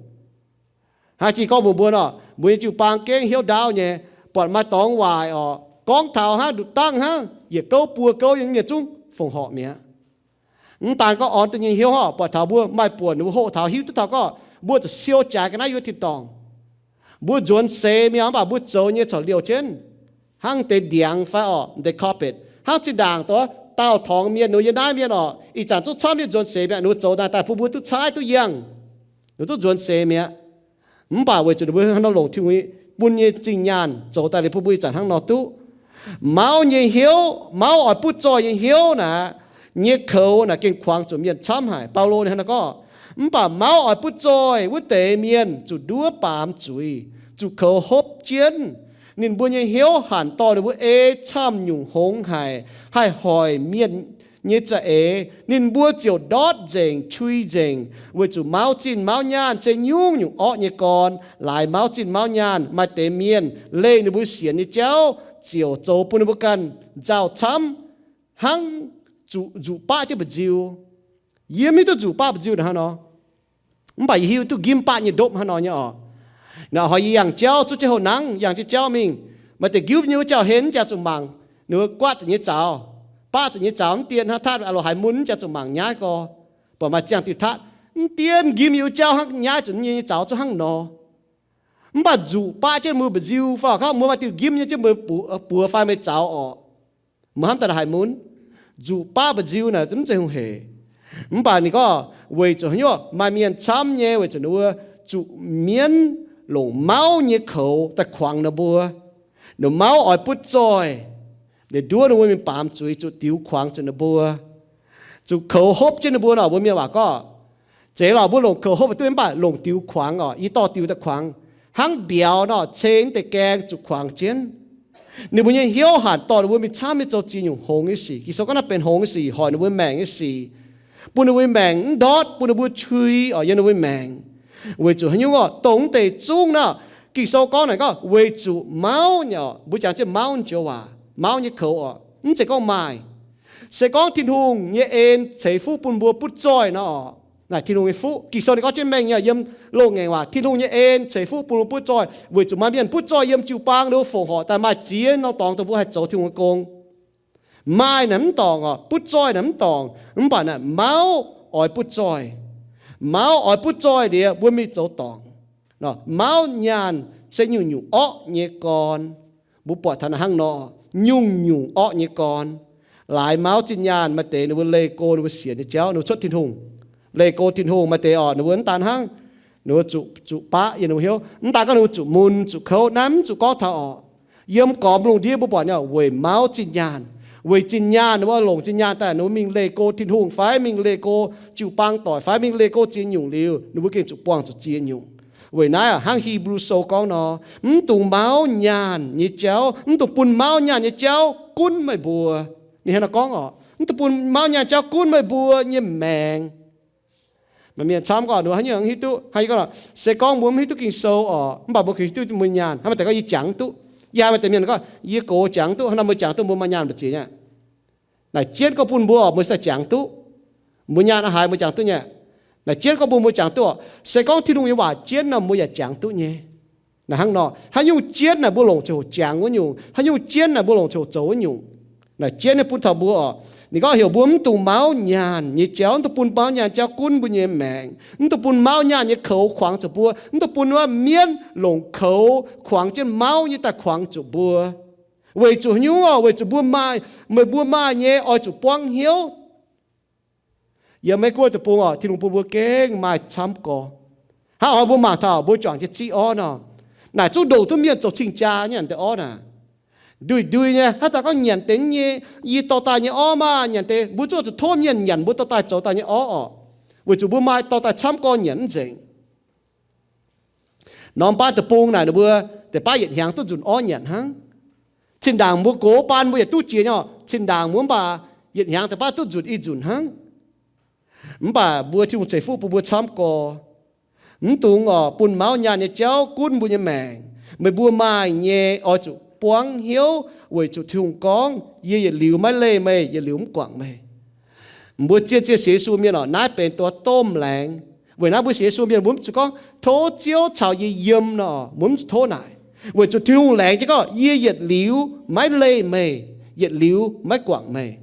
Hnangv jiex gorngv mbuox mbuo nor, mbuo nyei jiu-baang gengh hnyouv ndaauv nyei, buatc maaih dorngx waaic orqc, gorngv taux hnangv, nduqc dangh hnangv, yietc gouv buo gouv nyei mienh zungv fongc horc mi'aqv. Mv daan gorngv orn duqv nyei hnyouv orqc, buatc taux mbuo maaih buonc, mbuo hoqc taux hiuv duqv taux gorngv mbuo zuqc siou jaaix ga'naaiv yiem tin-dorngh. Mbuo nzuonx seix mi'aqv, mv baac mbuo zoux nyei corc liouh jienv hnangv deix ndiangx fai orqc, deix carpet, hnangv zinh ndaangc doz, daauh torngx mienh, ninh mbuo yiem naaiv mienh oc, ih zanc zungv camv nyei nzuonx seix mi'aqv, ninh mbuo zoux daaih daaih bun mbuo duqv caaiv duqv yangh, ninh mbuo zungv nzuonx seix mi'aqv. Mv baac weic zuqc ninh mbuo haaix nor longc Tin-Hungh bun nyei zingh nyaanh zoux daaih liuz bun mbuo ih zanc hnangv nor duqv. Mauv nyei hnyouv, mauv oix butv zoih nyei hnyouv naaic, nyei koux naaic gengh kuangx zuqc mienh camv haic. Baulo ninh hnangv naaiv gorngv, mv baac mauv oix butv zoih wuov deix mienh zuqc nduov baamz zuiz, zuqc koux hopv jienv. Ninh mbuo nyei hnyouv hanc dorh ninh mbuo ei camv nyungc hngongx haic, haih hoic mienh nyei za'eix. Ninh mbuo ziouc ndortv nzengc, qui nzengc, weic zuqc mauv zinh mauv nyaanh se nyungc-nyungc orqv nyei gorn. Laaix mauv zinh mauv nyaanh maaih deix mienh leih ninh mbuo sienx nyei jauv ziouc zoux bun ninh mbuo ganh nzauh camv hnangv nzuqc baqv jienv mba'nziu. Yie mv hiuv duqv nzuqc baqv mba'nziu naaic hnangv nor. Mv baac yie hiuv duqv nqimv baqv nyei ndopv hnangv nor nyei oc. Naaic hnoi yie yangh jauv, zuov jienv houh nangv, yangh jienv jauv mingh, maaih deix nqimv nyei wuov jauv-hlen jaax zuqc mangc, ninh mbuo guatv zuqc nyei zaux, baqv zuqc nyei zaux mv dien hnangv, tatv loz haaix mun jaax zuqc mangc nyaiv gorx. Buatc maaih ziangh diuh tatv, mv dien nqimv nyei wuov jauv hnangv nyaiv zuqc nyei zaux zuqc hnangv nor. Mv baac nzuqc baqv jienv mbuo mba'nziu fai gorngv mbuo maaih diuh nqimv nyei jienv mbuo buoz fai meih zaux orqc, mbuo hnamv daaih haaix mun? Nzuqc baqv mba'nziu naaic mv zeiz hungh heic. Mv baac ninh gorngv weic zuqc haaix nyungc maaih mienh camv nyei, weic zuqc ninh mbuo zuqc mienv longc mauv nyei koux daaih kuangx ninh mbuo. Ninh mauv oix butv zoih, ninh nduov ninh mbuo mingh baamz zuiz, zuqc diux kuangx zuqc ninh mbuo, zuqc koux hopv jienv ninh mbuo nor. Mbuo mienh waac gorngv, zeiz lorqc, mbuo longc koux hopv duqv, mv baac longc diux kuangx orqc, yie dorh diux daaih kuangx, hnangv mbiauz nor, ceng deix gaeng zuqc kuangx jienv. Ninh mbuo nyei hnyouv hanc dorh ninh mbuo mingh camv nyei zoux ziex nyungc hngongx nyei sic. Ging-Sou gorngv naaiv benx hngongx nyei sic, hoic ninh mbuo maengc nyei sic, bun ninh mbuo maengc mv ndortv, bun ninh mbuo qui orqc yiem ninh mbuo maengc. Weic zuqc haaix nyungc orqc? Dongh mv deix zungv nor, Ging-Sou gorngv naaic gorngv weic zuqc mauv nyei orqc. Mbuo jangx jienv mauv joux waac, mauv nyei koux orqc, mv zeiz gorngv maaih. Se gorngv Tin-Hungh nyei en ceix fuqv bun mbuo butv zoih nor orqc, naaic Tin-Hungh nyei fuqv. Ging-Sou ninh gorngv jienv mengh nyei yiem loz-ngaengc waac, Tin-Hungh nyei en ceix fuqv bun mbuo butv zoih, weic zuqc maaih mienh butv zoih yiem jiu-baang, ninh mbuo fongc horc daaih maaih ziex norm dorngx dongh mbuo haih zoux Tin-Hungh nyei gong. Maaih naaic mv dorngc orqc, butv zoih naaic mv dorngc, mv baac naaic mauv oix butv zoih. Mauv oix butv zoih liuz mbuo mingh zoux dorngc. Mauv nyaanh se nyungc-nyungc orqv nyei gorn. Mbuo buatc taux naaic hnangv nor, nyungc-nyungc orqv nyei gorn. Laaix mauv zinh nyaanh maaih deix ninh mbuo leih go ninh mbuo sienx nyei jauv, ninh mbuo cuotv Tin-Hungh, leih go Tin-Hungh. Maaih deix orqc ninh mbuo mv daan hnangv, ninh mbuo zuqc, zuqc baqv yiem ninh mbuo hnyouv, mv daan gorngv ninh mbuo zuqc mun zuqc kouv, naaiv mv zuqc gorngv taux orqc. Yiem gormx lungh ndiev mbuo buatc nyei weic mauv zinh nyaanh. Weic zinh nyaanh ninh mbuo longc zinh nyaanh daaih ninh mbuo mingh leih go Tin-Hungh fai mingh leih go jiu-baang doic fai mingh leih go ziex nyungc liuz, ninh mbuo gengh zuqc buangh zuqc ziex nyungc. Weic naaiv hnangv Hipv^lu Sou gorngv nor, mv dungx mauv nyaanh nyei jauv, mv dungx bun mauv nyaanh nyei jauv gunv meih mbuo. Ninh hnangv naaiv gorngv orqc, mv dungx bun mauv nyaanh jauv gunv meih mbuo nyei maengc. Maaih mienh camv gorngv ninh mbuo haaix nyungc mv hiuv duqv, hnangv yie gorngv, se gorngv mbuo mv hiuv duqv Ging-Sou orqc, mv baac mbuo hiuv duqv mbuo nyaanh, hnangv maaih deix gorngv yie jangx duqv. Yie haiz maaih deix mienh gorngv yie gox jangx duqv, hnangv naaiv mbuo jangx duqv mbuo maaih nyaanh mbu'ziex nyei. Naaic jienv gorngv bun mbuo orqc, mbuo se jangx duqv. Mbuo nyaanh haaix mbuo jangx duqv nyei. Naaic jienv gorngv bun mbuo jangx duqv orqc, se gorngv Tin-Hungh nyei waac jienv nor mbuo yaac jangx duqv nyei. Naaic hnangv nor, haaix nyungc jienv naaic mbuo longc ziouc houc jangx wuov nyungc, haaix nyungc jienv naaic mbuo longc ziouc houc zoux wuov nyungc. Naaic jienv naaiv bun taux mbuo orqc, ninh gorngv heuc mbuo mv dungx mauv nyaanh nyei jauv, mv dungx bun mauv nyaanh jauv gunv mbuo nyei maengc, mv dungx bun mauv nyaanh nyei koux kuangx zuqc mbuo, mv dungx bun wuov mienv longc koux kuangx jienv mauv nyei daaih kuangx zuqc mbuo. Weic zuqc haaix nyungc orqc? Weic zuqc mbuo maaih, meih mbuo maaih nyei oix zuqc buangv hnyouv. Yiem Meiv Guoqv deic-bung orqc, Tin-Hungh bun mbuo gengh maaih camv gorx. Hnangv oix mbuo mangc taux mbuo juangc jienv ziqv orv nor, naaic zungv ndoqc duqv mienh zoux cing-jaa nyei nyanc deix orv naaic. Nduih nduih nyei, hnangv daaih gorngv nyanc deix nyei, yie dorh daaih nyei orv maah, nyanc deix, mbuo zungv zuqc tov mienh nyanc mbuo dorh daaih zoux daaih nyei orv orqc. Weic zuqc mbuo maaih dorh daaih camv gorx nyanc mv nzengc. Norm baav deic-bung naaic ninh mbuo deix baav yietc hnyangx duqv nzunc orv nyanc hnangv. Cin-ndaangc mbuo gox baan mbuo yietc duqv jiex nyei orqc, cin-ndaangc mbuo mv baac yietc hnyangx deix baav duqv nzunc i nzunc hnangv. Mv baac mbuo Tin-Hungh ceix fuqv bun mbuo camv gorx. Mv dungx orqc bun mauv nyaanh nyei jauv gunv mbuo nyei maengc. Meih mbuo maaih nyei oix zuqc buangv hnyouv weic zuqc Tin-Hungh gorngv, yie yietc liuz maiv leih meih, yietc liuz mv guangc meih. Mbuo zien-zien sienx Yesu mienh orqc, naaiv benx duqv domh laengz. Weic naaiv mbuo sienx Yesu mienh mbuo mv zuqc gorngv tov Ziouv caux yie yiem nor, mbuo mv zuqc tov naaic. Weic zuqc Tin-Hungh laengz jienv gorngv, yie yietc liuz maiv leih meih, yietc liuz maiv guangc meih.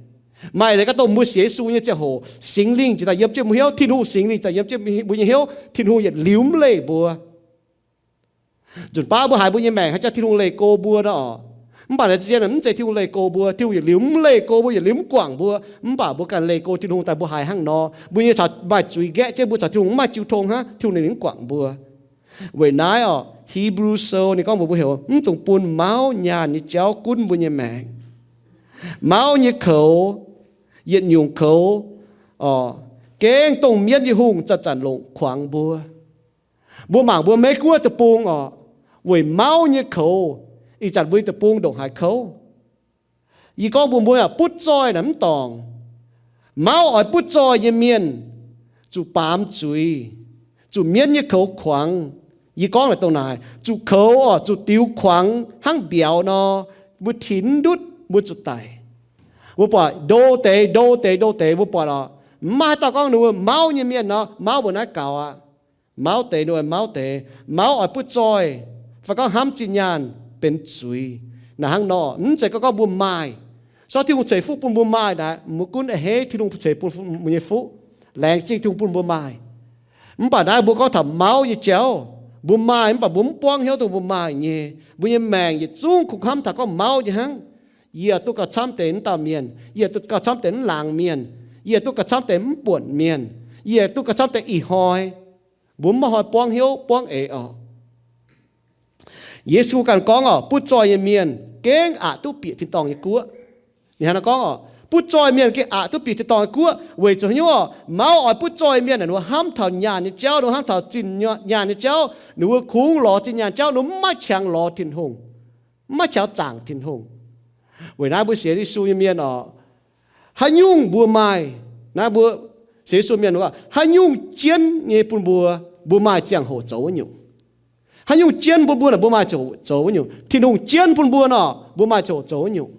Maaih leiz gaax dongh mbuo sienx Yesu nyei ziangh hoc, Singx Lingh jiex daaih yiem jienv mbuo hnyouv, Tin-Hungh Singx Lingh daaih yiem jienv mbuo nyei hnyouv, Tin-Hungh yietc liuz mv leih mbuo. Nzunc baav mbuo haiz mbuo nyei maengc haaix jangx Tin-Hungh leih go mbuo nor orqc, Mv baac naaiv zien mv zeiz Tin-Hungh leih go mbuo. Tin-Hungh yietc liuz mv leih go mbuo, yietc liuz mv guangc mbuo. Mv baac mbuo ganh leih go Tin-Hungh daaih mbuo haiz hnangv nor. Mbuo nyei caux maaih zuiz nqaeqv jienv mbuo caux Tin-Hungh mv maaih jiu tong hnangv, Tin-Hungh ninh mv guangc mbuo. Weic naaiv orqc, Hebrew Sou ninh gorngv mbuox mbuo heuc mv dungx bun mauv nyaanh nyei jauv gunv mbuo nyei maengc. Mauv nyei koux, yietc nyungc koux, gengh dongh mienv nyei hungh zanc-zanc longc kuangx mbuo. Mbuo mangc mbuo Meiv Guoqv deic-bung orqc, weic mauv nyei koux, ih zanc mbuo deic-bung ndongc haaix kouv. Yie gorngv mbuo mbuo yaac butv zoih naaic mv dorngc. Mauv oix butv zoih nyei mienh zuqc baamz zuiz, zuqc mienv nyei koux kuangx. Yie gorngv naaic dongh naaic, zuqc koux orqc, zuqc diux kuangx hnangv mbiauz nor, mbuo tinx ndutv mbuo zuqc daic. Mbuo buatc ndo deix, ndo deix, ndo deix, mbuo buatc orqc, mv maaih haaix dauh gorngv ninh mbuo mauv nyei mienh nor, mauv mbuo naaiv gaux aqv. Mauv deix, ninh mbuo mauv deix, mauv oix butv zoih, fai gorngv hnamv zinh nyaanh benx zuiz. Naaic hnangv nor, mv zeiz gorngv gorngv mbuo maaih. Sortv Tin-Hungh ceix fuqv bun mbuo maaih naaic, mbuo gunv a'hneiv Tin-Hungh ceix bun mbuo nyei fuqv. Laengz zingh Tin-Hungh bun mbuo maaih. Mv baac naaiv mbuo gorngv taux mauv nyei jauv. Mbuo maaih mv baac mbuo mv buangv hnyouv dongh mbuo maaih nyei. Mbuo nyei maengc yietc zungv kungx hnamv taux gorngv mauv nyei hnangv. Yie duqv gauh camv deix mv dauh mienh. Yie duqv gauh camv deix mv laangz mienh. Yie duqv gauh camv deix mv buonc mienh. Yie duqv gauh camv deix ih hnoi. Mbuo mv maaih hnoi buangv hnyouv buangv eix orqc. Yesu ganh gorngv orqc, butv zoih nyei mienh gengh aqc duqv bieqc tin-dorngh nyei guoqv. Ninh hnangv naaiv gorngv orqc, butv zoih mienh gengh aqc duqv bieqc tin-dorngh nyei guoqv weic zuqc haaix nyungc orqc, mauv oix butv zoih mienh naaic, ninh mbuo hnamv taux nyaanh nyei jauv, ninh mbuo hnamv taux zinh nyaanh nyei jauv, ninh mbuo kungx lorz zinh nyaanh jauv, ninh mbuo mv maaih qangx lorz Tin-Hungh, mv maaih qangx zaangc Tin-Hungh. Weic naaiv mbuo sienx Yesu nyei mienh orqc, haaix nyungc mbuo maaih, naaiv mbuo sienx Yesu mienh, haaix nyungc jienv nyei bun mbuo, mbuo maaih ziangh hoc zoux wuov nyungc. Haaix nyungc jienv bun mbuo naaic, mbuo maaih ziangh hoc zoux wuov nyungc. Tin-Hungh jienv bun mbuo nor, mbuo maaih ziangh hoc zoux wuov nyungc.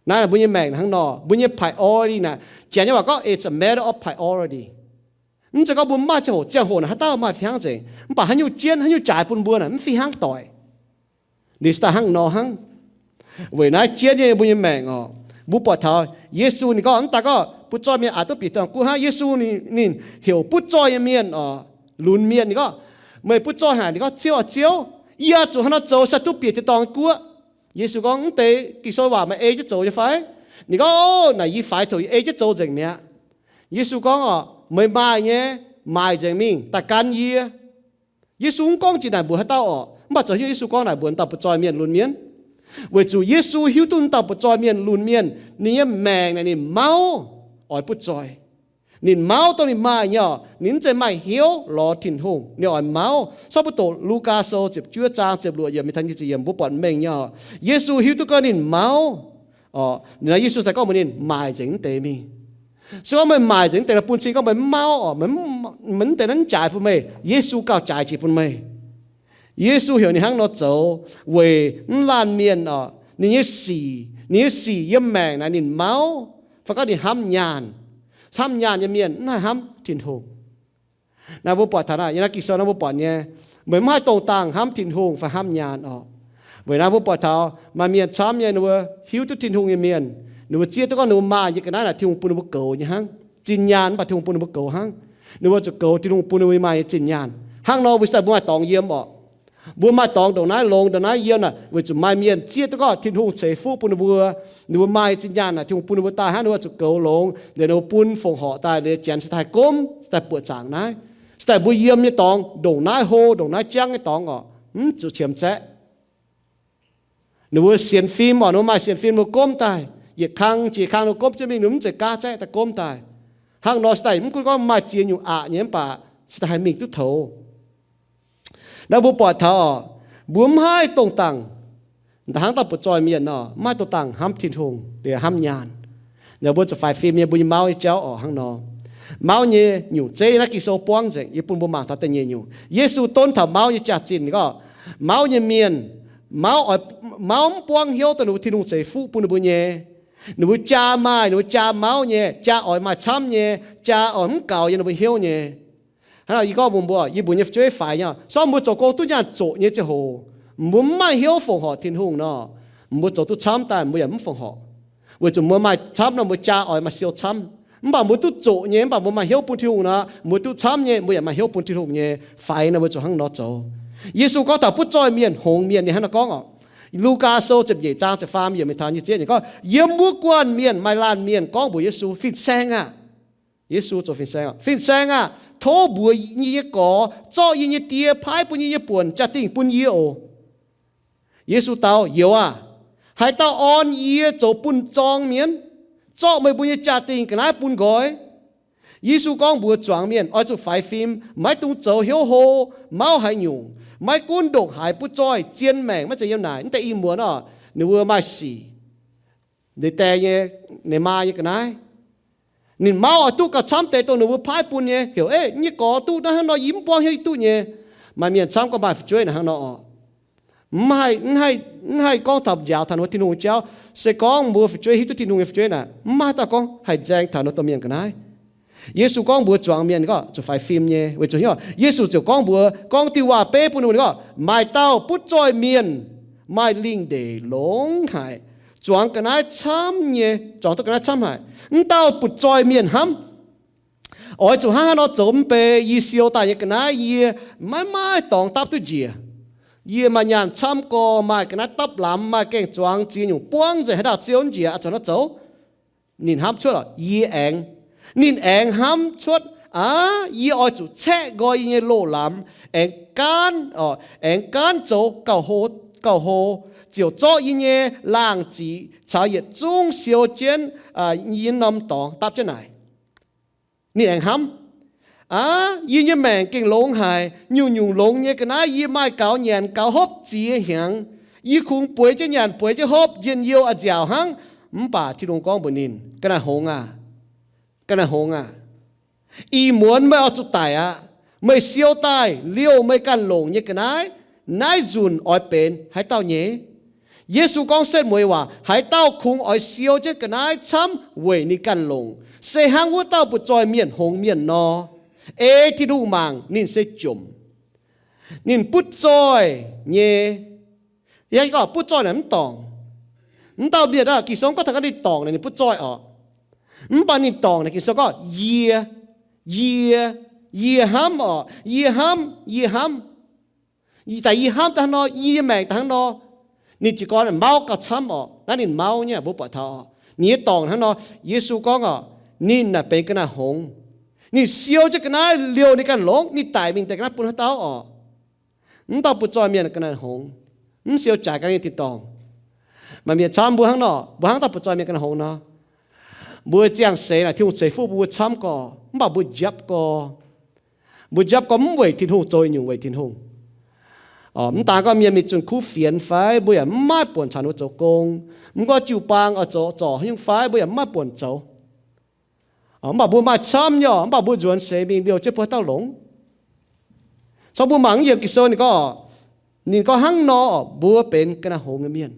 Naaiv mbuo nyei maengc hnangv nor, mbuo nyei priority naaic, Janx nyei waac gorngv it's a matter of priority. Mv zeiz gorngv mbuo maaih ziangh hoc, ziangh hoc naaic haaix dauh maaih fih hnangv nzengc. Mv baac haaix nyungc jienv, haaix nyungc jaaix bun mbuo naaic, mv fih hnangv doic. Ninh se daaih hnangv nor hnangv. Weic naaiv jienv nyei mbuo nyei maengc orqc, mbuo buatc taux Yesu ninh gorngv, mv daaih gorngv butv zoih mienh aqc duqv bieqc tin-dorngh guoqv hnangv. Yesu ninh heuc butv zoih nyei mienh orqc, lunx mienh, ninh gorngv, meih butv zoih haic? Ninh gorngv, Ziouv aah, Ziouv, yie zuqc hnangv nor zoux se duqv bieqc tin-dorngh guoqv? Yesu gorngv, Mv deix Ging-Sou waac meih ei jienv zoux nyei fai? Ninh gorngv, Ov, naaic yie faix zoux, yie ei jienv zoux nzengc mi'aqv. Yesu gorngv orqc, Meih maaih nyei, maaic nzengc mingh daaih gan yie. Yesu mv gorngv jiex naaic mbuox haaix dauh orqc, mv baac zoux hiuv Yesu gorngv naaic mbuox dauh butv zoih mienh lunx mienh. Weic zuqc Yesu hiuv duqv dauh butv zoih mienh lunx mienh, ninh nyei maengc naaic ninh mauv oix butv zoih. Ninh mauv dongh ninh maaih nyei orqc, ninh mv zeiz maaih hnyouv lorz Tin-Hungh, ninh oix mauv. Sortv mbuo doqc Lugaa Sou ziepc juov zaang ziepc luoqc yiemc mingh taux nyic ziepc yiemc, mbuo buatc mengh nyei orqc, Yesu hiuv duqv gorngv ninh mauv. Orqc, ninh naaiv Yesu se gorngv mbuox ninh maaic nzengc mv deix mingh. Se gorngv meih maaic nzengc mv deix, bun cing gorngv meih mv mauv orqc, meih mv deix naaiv mv jaaix bun meih, Yesu gauh jaaix jiex bun meih. Yesu heuc ninh hnangv nor zoux weic mv laanh mienh orqc, ninh nyei sic, ninh nyei sic yiem maengc naaic ninh mauv, fai gorngv ninh hnamv nyaanh. Hnamv nyaanh nyei mienh mv haih hnamv Tin-Hungh. Naaiv mbuo buatc taux naaiv, yiem naaiv Ging-Sou naaiv mbuo buatc nyei, meih mv haih dongh dangh hnamv Tin-Hungh fai hnamv nyaanh orqc. Weic naaiv mbuo buatc taux maaih mienh camv nyei, ninh mbuo hiuv duqv Tin-Hungh nyei mienh, ninh mbuo zieqv duqv gorngv ninh mbuo maaih nyei ga'naaiv naaic Tin-Hungh bun ninh mbuo goux nyei hnangv. Zinh nyaanh mv baac Tin-Hungh bun ninh mbuo goux hnangv. Ninh mbuo zuqc goux Tin-Hungh bun ninh mbuo maaih nyei zinh nyaanh. Hnangv nor mbuo se daaih mbuo maaih dorngx yiem orqc. Mbuo maaih dorngx ndongc naaiv longx ndongc naaiv yiem naaic, weic zuqc maaih mienh zieqv duqv gorngv Tin-Hungh ceix fuqv bun ninh mbuo, ninh mbuo maaih zinh nyaanh naaic Tin-Hungh bun ninh mbuo daaih hnangv, ninh mbuo zuqc goux longx, liuz ninh mbuo bun fongc horc daaih, liuz Janx se daaih gomv, se daaih buoqc zaangc naaiv. Se daaih mbuo yiem nyei dorngx ndongc naaiv hlo, ndongc naaiv jangv nyei dorngx orqc, mv zuqc qiemx zaeqv. Ninh mbuo sienx fim orqc, ninh mbuo maaih sienx fim, ninh mbuo gomv daaih, yietc kang jiex kang ninh mbuo gomv jienv mingh, ninh mbuo mv zeiz gaav zaeqv daaih gomv daaih. Hnangv nor se daaih mv gunv gorngv maaih ziex nyungc aqc nyei mv baac se daaih haih mingh duqv toux. Naaiv mbuo buatc taux orqc, mbuo mv haih dongh dangh, hnangv dauh butv zoih mienh nor, mv haih dongh dangh hnamv Tin-Hungh liuz hnamv nyaanh. Naaiv mbuo zuqc faix fim nyei, mbuo nyei mauv nyei jauv orqc hnangv nor. Mauv nyei nyungc zeiv naaiv Ging-Sou buangv nzengc, yie bun mbuo mangc taux da'nyeic nyungc. Yesu donv taux mauv nyei jaax-zinh gorngv, mauv nyei mienh, mauv oix, mauv mv buangv hnyouv dongh ninh mbuo Tin-Hungh ceix fuqv bun ninh mbuo nyei. Ninh mbuo jaa maaih, ninh mbuo jaa mauv nyei, jaa oix maaih camv nyei, jaa oix mv gaux yiem ninh mbuo hnyouv nyei. Hnangv nor yie gorngv mbuox mbuo, yie mbuox nyei fu'jueiv faix nyei, sortv mbuo zoux gong duqv nyaanh zoqc nyei ziangh hoc, mbuo mv maaih hnyouv fongc horc Tin-Hungh nor, mbuo zoux duqv camv daaih mbuo yaac mv fongc horc. Weic zuqc mbuo maaih camv nor, mbuo jaa oix maaih siou camv. Mv baac mbuo duqv zoqc nyei, mv baac mbuo maaih hnyouv bun Tin-Hungh nor, mbuo duqv camv nyei, mbuo yaac maaih hnyouv bun Tin-Hungh nyei. Faix nor mbuo zuqc hnangv nor zoux. Yesu gorngv taux butv zoih mienh, hngongx mienh, ninh hnangv nor gorngv orqc, Lugaa Sou ziepc nyeic zaang ziepc faam yiemc mingh taux nyic ziepc yietv gorngv, yiem wuov guanh mienh maaih laanh mienh gorngv mbuox Yesu, Fin-Saeng aah! Yesu zoux fin-saeng, Fin-Saeng aah! Tov mbuox yie nyei gorx zorqv yie nyei die paaiv bun yie nyei buonc jaa-dingh bun yie oc. Yesu dau, Youz aah! Haaix dauh orn yie zoux bun-zorng mienh, zorqv meih mbuo nyei jaa-dingh ga'naaiv bun nqoi. Yesu gorngv mbuox zuangx mienh, Oix zuqc faix fim, maiv dungx zoux hnyouv hlo, mauv haaix nyungc. Maiv gunv ndongc haaix butv zoih, zien maengc maiv zeiz yiem naaic. Mv deix i muonz oc, ninh mbuo maaih sic, ninh die nyei, ninh maa nyei ga'naaiv, ninh mauv oix duqv gauh camv deix dongh ninh mbuo paaiv bun nyei. Heuc, Ei, yie nyei gorx duqv naaiv hnangv nor, yie mv buangv hnyouv yie duqv nyei. Maaih mienh camv gorngv maaih fu'jueiv naaic hnangv nor oc. Mv haih, mv haih gorngv taux njaaux taux ninh mbuo Tin-Hungh nyei jauv. Se gorngv mbuo fu'jueiv hiuv duqv Tin-Hungh nyei fu'jueiv naaic, mv maaih haaix dauh gorngv haih nzaeng taux ninh mbuo domh mienh ga'naaiv. Yesu gorngv mbuox zuangx mienh gorngv zuqc faix fim nyei, weic zuqc hnyouv. Yesu ziouc gorngv mbuox, gorngv diuh waac-beiv bun ninh mbuo gorngv, Maaih dauh butv zoih mienh maaih lingh ndeic longx haic, zuangx ga'naaiv camv nyei, zuangx duqv ga'naaiv camv haic. Mv dauh butv zoih mienh hnamv, Oix zuqc hnangv haaix nor zoux mv bei yie siou daaih nyei ga'naaiv yie maiv maaih dorngx dapv duqv njiec? Yie maaih nyaanh camv gorx, maaih ga'naaiv dapv lamz, maaih gaeng-zuangx ziex nyungc buangv nzengc, haaix dauh siou njiec, oix zuqc hnangv nor zoux? Ninh hnamv cuotv oc, yie aengx, ninh aengx hnamv cuotv, Aav, yie oix zuqc caeqv nqoi yie nyei loz-lamz, aengx gaanv, aengx gaanv zoux gauh hlo, gauh hlo, ziouc zorqv yie nyei laangh ziqc caux yietc zungv siou jienv yie norm dorngx dapv jienv naaic. Ninh aengx hnamv, Aav, yie nyei maengc gengh longx haic, nyungc-nyungc longx nyei ga'naaiv yie maaih gaux nyanc gaux hopv ziex hnyangx. Yie kungx bueix jienv nyanc bueix jienv hopv, njien-youh a'nziaauc hnangv. Mv baac Tin-Hungh gorngv mbuox ninh, Ga'naaiv hngongx aah! Ga'naaiv hngongx aah! Ih muonz meih oix zuqc daic aqv. Meih siou daaih liouh meih ganh longc nyei ga'naaiv, naaiv nzunc oix benx haaix dauh nyei? Yesu gorngv setv mueiz waac, Haaix dauh kungx oix siou jienv ga'naaiv camv weic ninh ganh longc, se hnangv wuov dauh butv-zoih mienh hngongx mienh nor. Ei Tin-Hungh mangc ninh se jomc, ninh butv zoih nyei. Yie gorngv butv zoih naaic mv dorngc. Mv dauh mienh, Ging-Sou gorngv taux ninh dorngc naaic ninh butv zoih oc. Mv baac ninh dorngc naaic Ging-Sou gorngv, Yie, yie, yie hnamv oc, yie hnamv, yie hnamv. Daaih yie hnamv daaih hnangv nor, yie nyei maengc daaih hnangv nor. Ninh jiez gorn mauv gauh camv oc. Naaiv ninh mauv nyei, mbuo buatc taux oc. Ninh nyei dorngc hnangv nor, Yesu gorngv oc, ninh naaic benx ga'naaiv hngongx. Ninh siou jienv ga'naaiv liouh ninh ganh longx, ninh daic mingh deix ga'naaiv bun haaix dauh oc? Mv dauh butv-zoih mienh ga'naaiv hngongx, mv siou jaaix ga'naaiv nyei tin-dorngh. Maaih mienh camv mbuo hnangv nor, mbuo hnangv dauh butv-zoih mienh ga'naaiv hngongx nor. Mbuo ziangh seix naaic Tin-Hungh ceix fuqv mbuo camv gorx, mv baac mbuo njapv gorx. Mbuo njapv gorx mv weic Tin-Hungh, zoux nyungc weic Tin-Hungh. Mv daan gorngv mienh mingh zunh kuv fienx fai, mbuo yaac mv maaih buonc caux ninh mbuo zoux gong. Mv gorngv jiu-baang oix zoux zorc haaix nyungc fai, mbuo yaac mv maaih buonc zoux. Mv baac mbuo maaih camv nyei, mv baac mbuo nzuonx seix mingh liouh jienv bun haaix dauh longx. Cong mbuo mangc yiem Ging-Sou ninh gorngv, ninh gorngv hnangv nor, mbuo benx ga'naaiv hngongx nyei mienh.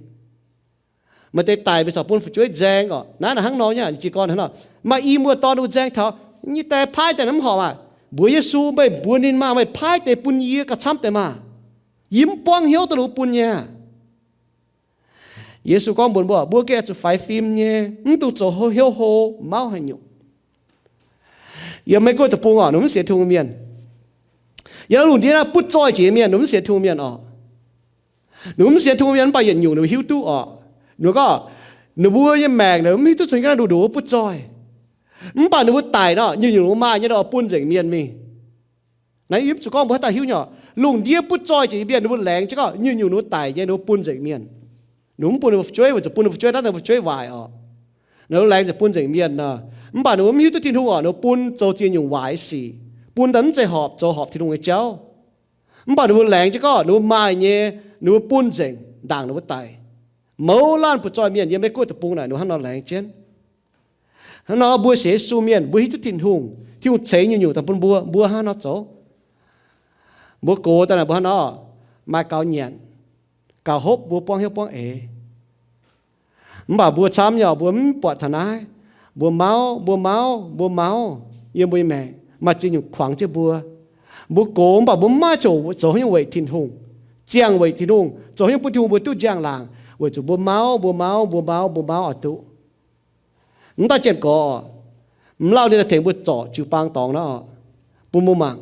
Maaih deix daic mingh corc bun fu'jueiv nzaeng oc. Naaiv naaic hnangv nor nyei, jiez gorn hnangv nor, maaih i muoz-dorn ninh mbuo nzaeng taux, nyei die paaiv daaih mv horpc aqv. Mbuox Yesu, Meih mbuox ninh maah, meih paaiv deix bun yie gauh camv deix maah. Yie mv buangv hnyouv daaih ninh mbuo bun nyei. Yesu gorngv mbuox mbuo, mbuo gengh zuqc faix fim nyei, mv dungx zoux hnyouv hlo, mauv haaix nyungc. Yiem Meiv Guoqv deic-bung oc, ninh mv sienx Tin-Hungh mienh. Yiem lungh ndiev naaiv butv zoih jiex mienh, ninh mv sienx Tin-Hungh mienh oc. Ninh mv sienx Tin-Hungh mienh mv baac yietc nyungc ninh mbuo hiuv duqv oc. Ninh mbuo gorngv, ninh mbuo nyei maengc ninh mv hiuv duqv cun ganh duqv nduov butv zoih. Mv baac ninh mbuo daic nor, nyungc-nyungc ninh mbuo maaih nyei nor bun nzengc mienh mingh. Naaiv yie mv zuqc gorngv mbuo haaix dauh hiuv nyei. Lungh ndiev butv zoih jiex mienh ninh mbuo laengz jienv gorngv nyungc-nyungc ninh mbuo daic nyei ninh mbuo bun nzengc mienh. Ninh mbuo mv bun ninh mbuo fu'jueiv weic zuqc bun ninh mbuo fu'jueiv naaiv deix fu'jueiv waaic oc. Ninh mbuo laengz ziouc bun nzengc mienh nor. Mv baac ninh mbuo mv hiuv duqv Tin-Hungh oc, ninh mbuo bun zoux ziex nyungc waaic sic, bun daaih mv zeiz horpc, zoux horpc Tin-Hungh nyei jauv. Mv baac ninh mbuo laengz jienv gorngv ninh mbuo maaih nyei, ninh mbuo bun nzengc ndaangc ninh mbuo daic. Mouz laanh butv zoih mienh yiem Meiv Guoqv deic-bung naaic ninh mbuo hnangv nor laengz jienv. Hnangv nor mbuo sienx Yesu mienh, mbuo hiuv duqv Tin-Hungh, Tin-Hungh ceix nyungc-nyungc daaih bun mbuo, mbuo hnangv nor zoux. Mbuo gox daaih naaic mbuo hnangv nor, maaih gaux nyanc, gaux hopv, mbuo buangv hnyouv buangv eix. Mv baac mbuo camv nyei, mbuo mv buatc taux naaiv. Mbuo mauv, mbuo mauv, mbuo mauv. Yiem mbuo nyei maengc maaih ziex nyungc kuangx jienv mbuo. Mbuo gox mv baac mbuo mv maaih ziangh hoc zoux haaix nyungc weic Tin-Hungh, ziangh weic Tin-Hungh, zoux haaix nyungc bun Tin-Hungh mbuo duqv njang-laangc, weic zuqc mbuo mauv, mbuo mauv, mbuo mauv, mbuo mauv oix duqv. Mv daaih janx-gorx, mv lauh ninh daaih tengx mbuo zorc jiu-baang dorngx nor, bun mbuo mangc.